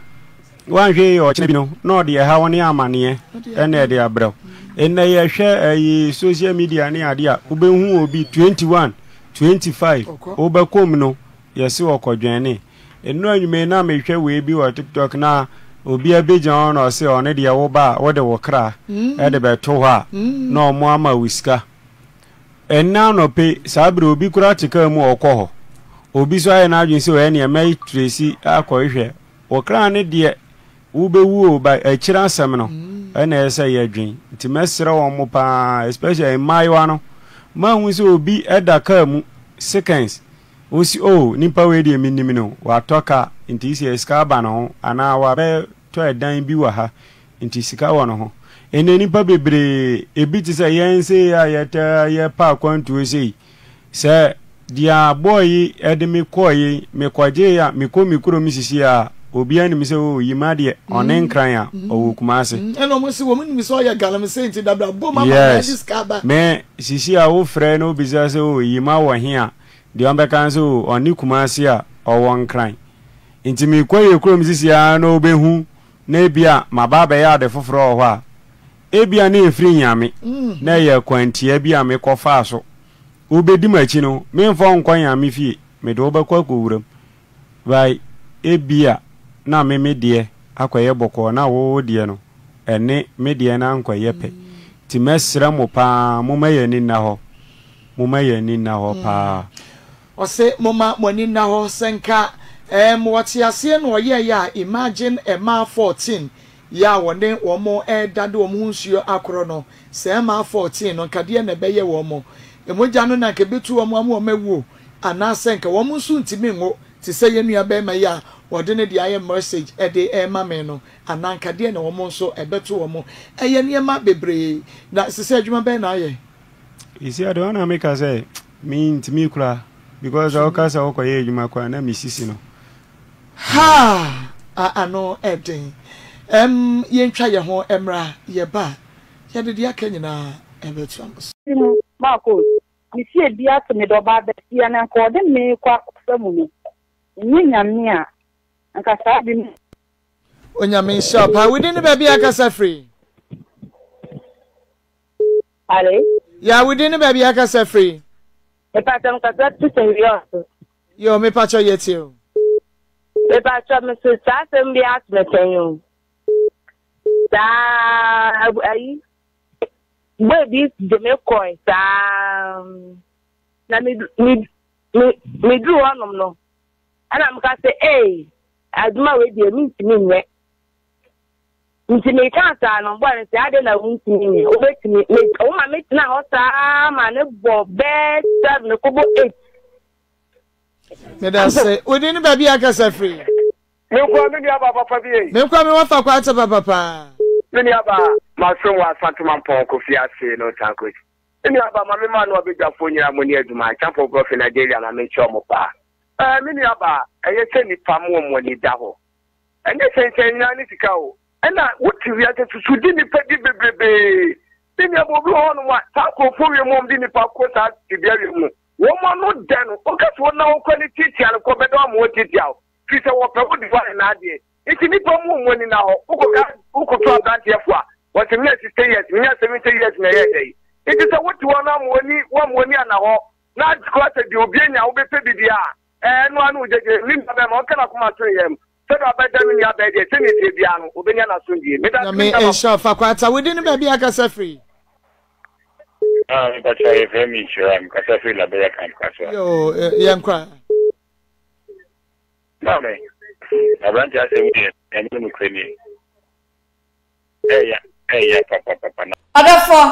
woanhwɛ yie ɔkyena bi no na ɔde ɛhaw ne amaneɛ ɛna ɛde abrɛ wo. Ɛnɛ yɛhwɛ ɛyi social media ne adeɛ a wobɛhu obi 21, 25 wobɛkɔ mu no yɛse ɔkɔdwɛne. Nnora anwummerɛ yi na mehwɛ wei bi wɔ TikTok na obi abɛgyina hɔ na ɔse ɔno deɛ wo ba a wode wo kra de bɛto hɔ a na ɔmo ama wo sika. Ɛnnɛ anɔpa yi saa bere obi koraa te kaa mu a ɔkɔ hɔ. Obi nso ayɛ n'adwene sɛ ɔyɛ nea mɛtresi akɔhwehwɛ. Wo kra no deɛ wobɛwu o but akyire asɛm no ɛna ɛyɛ sɛ yɛdwen. Nti mɛsrɛ wɔn mo paa especially mmaayewa no. Mahu sɛ obi da kaa mu seconds Wosi oh nipa wei deɛ menim no watɔ car nti sɛ sika aba ne ho anaa wabɛtɔ ɛdan bi wɔ ha nti sika wɔ ne ho. Ɛnɛ nipa bebree ebi te sɛ yɛn sei a yɛtaa yɛpɛ akwantuo sei sɛ deɛ boy yi ɛde me kɔɔ yi mekɔgyee a mekɔ me kurom sisi a obiara nim sɛ oh Yima deɛ ɔne Nkran a ɔwɔ Kumase. Ɛna wɔn se wɔn nim sɛ ɔyɛ galamsey nti dabra bom ama no agye sika aba. Yes me sisi a wofrɛ na wobisa sɛ oh Yima wɔ he a Deɛ ɔbɛka ne sɛ oh ɔne Kumasi a ɔwɔ Nkran nti mekɔ yɛ kurom sisi ara na ɔbɛhu na ebia maba abɛyɛ ade foforɔ wɔ hɔ a ebia na ɛfiri Nyame na ɛyɛ kwantia bi a mekɔfaa so. Wobɛdi m'akyi no memfa wo nkɔ Nyame fie mede wo bɛkɔ akɔwuram by ebia na me me deɛ akɔyɛ bɔkɔɔ na wo wo deɛ no ɛne me deɛ no ankɔyɛ pɛ nti mɛsrɛ mo paa momma yɛn ani nna hɔ. Momma yɛn ani nna hɔ paa. Ɔse momma mo ani nna hɔ sɛ nka ɛɛm wɔte aseɛ na ɔyɛɛyɛ a imagine ɛmaa 14 yɛ a wɔne wɔn ɛɛda de wɔn ho nsuo akorɔ no sɛ ɛmaa 14 no nka deɛn na ɛbɛyɛ wɔn mogya no na nka ɛbɛtu wɔn ama wɔn awuo anaasɛ nka wɔn nso ntumi nwo te sɛ yɛn nua barima yi a wɔde ne deɛ ayɛ message ɛde ɛɛma me no anaa nka deɛn na wɔn nso ɛbɛto wɔn ɛyɛ nneɛma bebree na sesɛ adwuma bɛn na ayɛ. Esi ade ɔna meka sɛ mentumi kura because sɛ woka sɛ wokɔyɛ adwuma koraa na mesisi no. Haa! A ano ɛden. Ɛm yɛntwa yɛn ho mmra, yɛba a, yɛde deɛ aka nyinaa ɛbɛtoa mo so. Mu, Marcos, me fie bi ato me dɔ ba bɛsia na nka ɔde me kɔ akɔfa mu no, ɛnyɛ Nyame a, anka saa ade no. Onyame nhyira wo paa. Wo din ne baabi a akasa firi? Ale. Ya wo din ne baabi akasa firi. Mepakyɛ mekasa firi St. Leon. Yo mepakyɛ yɛ tie o. Mepakyɛ mese saa asɛm bi ato me pɛn o. Saa ayi boy bi de me kɔe saa na me me me meduru hɔnom no ɛna meka sɛ ee adwuma wei deɛ mentumi nyɛ. Nti mekaa saa no, ɔbɔɔ no sɛ, Adɛn na wuntumi nyɛ? Wobɛtumi. Me, woma metenaa hɔ saa ma ne bɔ bɛɛ seven, kɔbɔ eight. Meda ase. Wo din ne baabi a akasa firi? Me nkoa me nua baa papa bi ei. Me nkoa me wafa kwa ate papa paa. Me nua baa masom wɔ Asantuma Mpɔn Kofi ase no Tankosi. Me nua baa ma me maa no abadwafoɔ nyinaa mo ni adwuma Acheampong Brɔfe Nigeria ma me nkyɛ ɔmo paa. Ɛɛ me nua baa ɛyɛ sɛ nipa mo ɔmo ani da hɔ. Ɛnyɛ hyɛnhyɛn nyinaa ne sika o. Ɛna wote wiase susu di nipa di bebrebee. Me nua bɔ obi wɔ hɔnom a saa nkurɔfoɔ wie mu a wɔde nipa kɔ saa tebea wie mu no, wɔn ano dɛ no, woka sɛ wɔn na wokɔ ne tiatia no kɔ bɛdɔ ama wɔatiatia wo. Firi sɛ wɔpɛ wo de woayɛ n'adeɛ. Nti nipa mu wɔn ani na hɔ. Wokɔka wokoto aberanteɛ fo a, wɔsɛ menya 60 years, menya 70 years na ɛyɛ dɛ yi. Nti sɛ wote hɔ na ama w'ani wɔama w'ani anna hɔ na koraa sɛ deɛ obi anya wobɛpɛ bi deɛ a, Ɛɛ, ɛno ara ne ogyegye. Me nuabɛrima, ɔnka n'akoma nto ne yam. Sɛdeɛ ɔbɛda me nuabaa deɛ, sɛdeɛ ɛteɛ biara no, ɔbɛnya n'asomdwoeɛ. Meda ase, me Nyame nhyira wo. Fa kɔ ata. Wo din ne baabi a kasa firi. Ah, me pacha yɛ frɛ me nhyira, me kasa firi Liberia camp kasoa. Yoo, yɛn kɔ a. Maame, aberante asɛm deɛ, nyame no nokorɛ nie. Ɛɛya, ɛɛya papapapa na. Ɔdɔfoɔ,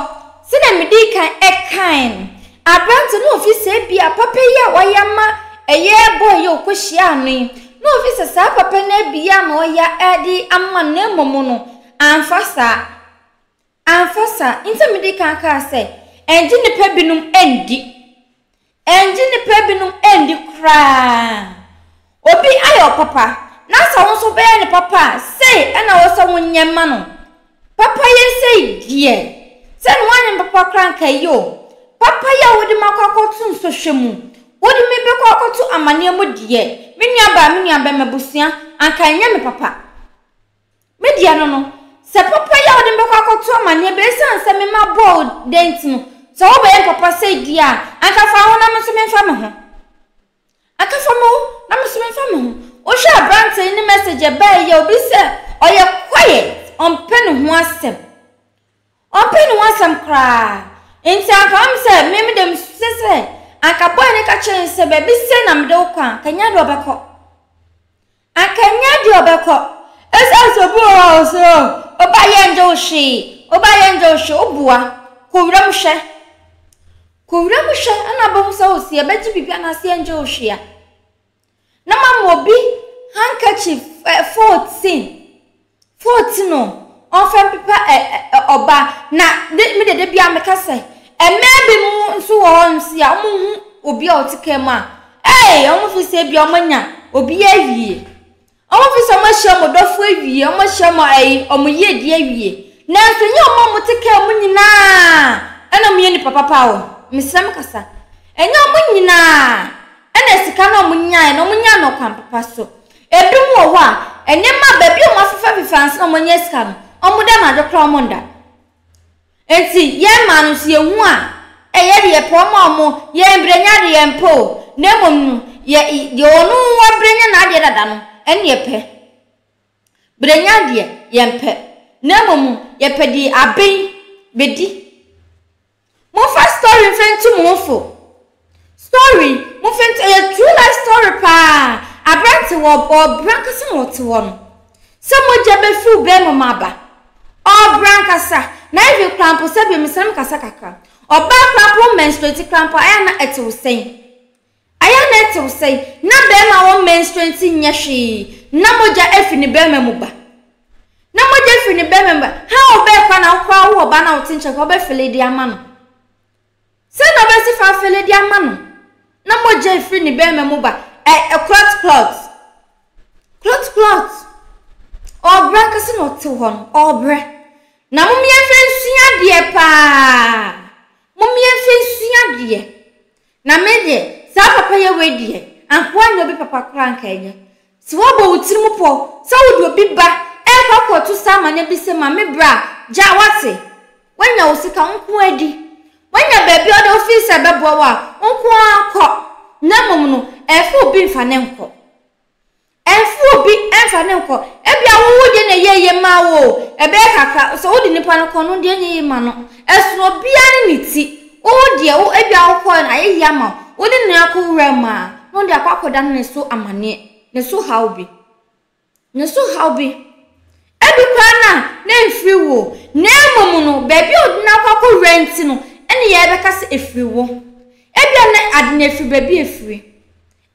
sɛdeɛ medii kan kaeɛ no, aberante no ɔfiri sɛ ebia papa yi a wayɛ ama ɛyɛ boy yi a ɔkɔhyiaa no yi, na ɔfiri sɛ saa papa no abia na ɔyɛ de ama no, na mmom no, amfa saa. Amfa saa. Nti na medii kan kaa sɛ, ɛngye nnipa binom ndi. Ɛngye nnipa binom nni koraa. Obi ayɛ wo papa, na sɛ wo nso wobɛyɛ no papa a, sei na ɛwɔ sɛ wonyɛ ma no. Papayɛ sei deɛ, sɛ ne woanyɛ me papa koraa anka ɛyɛ o. Papayɛ a wode me akɔ akɔto nsɔhwɛ mu, wode me bɛkɔ akɔto amaneɛ mu deɛ, me nuabaa, me nuabɛrima, abusua, anka ɛnyɛ me papa. Me deɛ no no, sɛ papa yi a wode me bɛkɔ akɔto amanneɛ bɛ ɛsiane sɛ me mma bɔɔ wo dɛn nti no, sɛ wobɛyɛ me papa sei deɛ a, anka fa wo ho na me nso memfa me ho. Anka fa me ho na me nso memfa me ho. Wohwɛ aberanteɛ yi ne message ɛbaeɛ yi a, obi sɛ ɔyɛ quiet, ɔmpɛ ne ho asɛm. Ɔmpɛ ne ho asɛm koraa. Nti anka ɔm sɛ me me deɛ mesusɛ sɛ anka boy no ka kyerɛ no sɛ baabi sei na mede wo kɔ a, anka nyɛ deɛ ɔbɛkɔ. Anka nyɛ deɛ ɔbɛkɔ. Ɛsiane sɛ obi wɔ hɔ a ɔsɛ o, ɔba yɛ ngye wo hwee, ɔba yɛ ngye wo hwee, woboa. Kɔ wuram hwɛ. Kɔ wuram hwɛ ɛna abɛhu sɛ o, sɛ yɛbɛgye biribi anaasɛ yɛngye wo hwee a. Na mama obi handkerchief ɛ 14, 14 o, ɔmfa mpepa ɛ ɛ ɔba. Na de me de da biara meka sɛ, mmaa bi mu nso wɔ hɔ nso a wɔhu obi a ɔte kaa mu a, ee, wɔn fi sɛ ebia wɔanya obi awie. Wɔn fi sɛ wɔahyia wɔn dɔfo awie, wɔahyia wɔn ayi, wɔn yiedie awie. Nanso nyɛ wɔn a wɔte kaa mu nyinaa ɛna wɔyɛ nipa papa o. Mesrɛ mo kasa. Ɛnyɛ wɔn nyinaa ɛna sika no a wɔnyaeɛ no, wɔnyaa no ɔkwan papa so. Ebinom wɔ hɔ a, nneɛma a baabi a wɔafefafefa ansa na wɔanya sika no, wɔda anadwo koraa wɔnda. Enti yɛn mmaa no nso yɛhu a, ɛyɛ de yɛpɛ wɔn a wɔn, yɛn brɛnya de yɛmpɛ o, na mmom no, yɛ, deɛ ɔno wabrɛnya n'adeɛ dada no, ɛne yɛpɛ. Brɛnya deɛ, yɛmpɛ, na mmom yɛpɛ deɛ aben bɛdi. Momfa story mfa ntu mo ho fo. Story, momfa ntu, ɛyɛ true life story paa. Aberante wɔ ɔbrɛ ankasa na ɔte hɔ no. Sɛ mogya bɛfi wo bɛrima mu aba. Ɔbrɛ ankasa. Na even koraa mpo sɛ bi mesrɛ me kasa kakra. Ɔbaa koraa mpo menstruate koraa mpo ayɛ na ɛte wo sɛn. Ayɛ na ɛte wo sɛn. Na bɛrima wɔ menstruate nyɛ hwee. Na mogya afi ne bɛrima mu ba. Na mogya firi ne bɛrima mu ba. How bɛɛ koraa na wo koraa wowɔ ba na wote nkyɛn koraa wobɛfele de ama no. Sɛn na wobɛsi fa afele de ama no na mogya efiri ne bɛrima mu ba ɛ ɛ clot clot clot clot ɔbrɛ ankasa na ɔte hɔ no ɔbrɛ na mom yɛmfa nsua adeɛ paa mom yɛmfa nsua adeɛ Na me deɛ, saa papayɛ wei deɛ, anka woanyɛ obi papa koraa anka ɛnyɛ. Sɛ woabɔ wo tirim pɔ sɛ wode obi ba rekɔ akɔto saa amanneɛ bi sɛ maame bra a, gyaa woate. Woanya wo sika, wo nko ara di. Woanya baabi a wode wo fii sɛ ɛbɛboa wo a, wo nko ara kɔ. Na mmom no, ɛmfa obi mfa no nkɔ. Ɛmfa obi mfa no nkɔ. Ebia wo wo deɛ na ɛyɛ yie ma wo o, ɛbɛyɛ kakra, sɛ wode nipa no kɔ no deɛ ɛnyɛ yie ma no. Ɛsono obiara ne ne ti. Wo deɛ, wo ebia wokɔɛ no ayɛ yie ama wo, wo ne no akɔ wura mu a, na wode akɔ akɔda ne so amaneɛ, ne so haw bi. Ne so haw bi. Ebi koraa no a, na ɛmfiri wo o, na mmom no, baabi a wode no akɔ akɔwura nti no, ɛne yɛrebɛka sɛ ɛfiri wo. Ebia na ade no ɛfiri baabi a ɛfiri.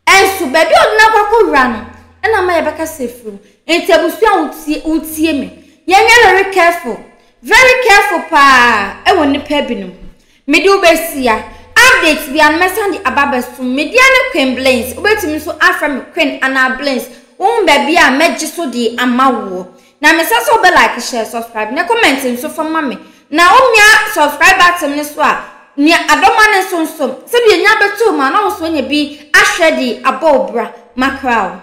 Nso, baabi a ɔde no akɔ akɔwura no na ama yɛbɛka sɛ afiri mu. Nti abusua a wotie wotie me, yɛnyɛ very careful, very careful paa ɛwɔ nnipa binom ho. Mede wo bɛsia. Update biara no mɛsan de aba abɛsom. Me dea ne Queen Blings, wobɛtumi nso afrɛ me Queen anaa Blings. Wohu baabi a mɛgye so de ama woɔ. Na mesrɛ sɛ wobɛ like, share, subscribe ne comment nso fa ma me. Na wo mia subscribe button no so a, nea adɔma no nso nso, sɛdeɛ nya bɛto mu a na wo nso anya bi ahwɛ de abɔ wo bra. Makra wo.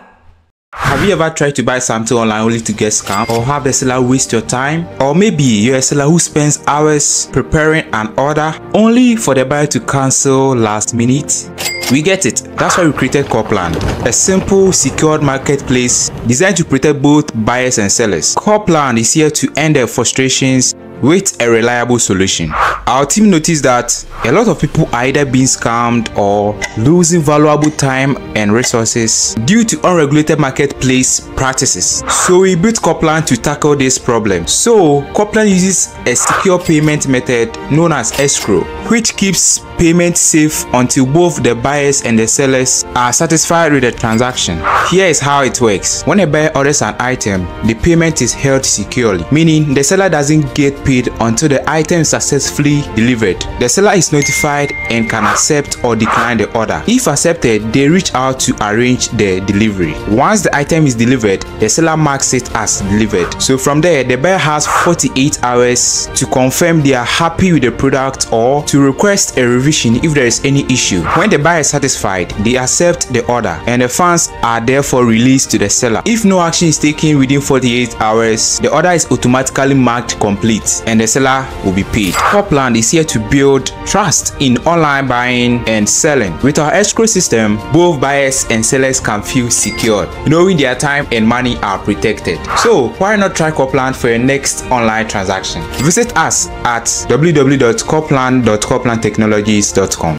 Have you ever tried to buy something online only to get scammed or have the seller waste your time? Or maybe you're a seller who spends hours preparing an order only for the buyer to cancel last minute? We get it. That's why we created Corplan, a simple, secured marketplace designed to protect both buyers and sellers. Corplan is here to end their frustrations with a reliable solution. Our team noticed that a lot of people are either being scammed or losing valuable time and resources due to unregulated marketplace practices. So we built Coplan to tackle this problem. So Coplan uses a secure payment method known as escrow, which keeps payment safe until both the buyers and the sellers are satisfied with the transaction. Here is how it works. When a buyer orders an item, the payment is held securely, meaning the seller doesn't get paid until the item is successfully delivered. The seller is notified and can accept or decline the order. If accepted, they reach out to arrange the delivery. Once the item is delivered, the seller marks it as delivered. So from there, the buyer has 48 hours to confirm they are happy with the product or to request a revision if there is any issue. When the buyer is satisfied, they accept the order and the funds are therefore released to the seller. If no action is taken within 48 hours, the order is automatically marked complete. days and the seller will be paid. Copland is here to build trust in online buying and selling. With our escrow system, both buyers and sellers can feel secured, knowing their time and money are protected. So why not try Copland for your next online transaction? Visit us at www.copland.coplandtechnologies.com.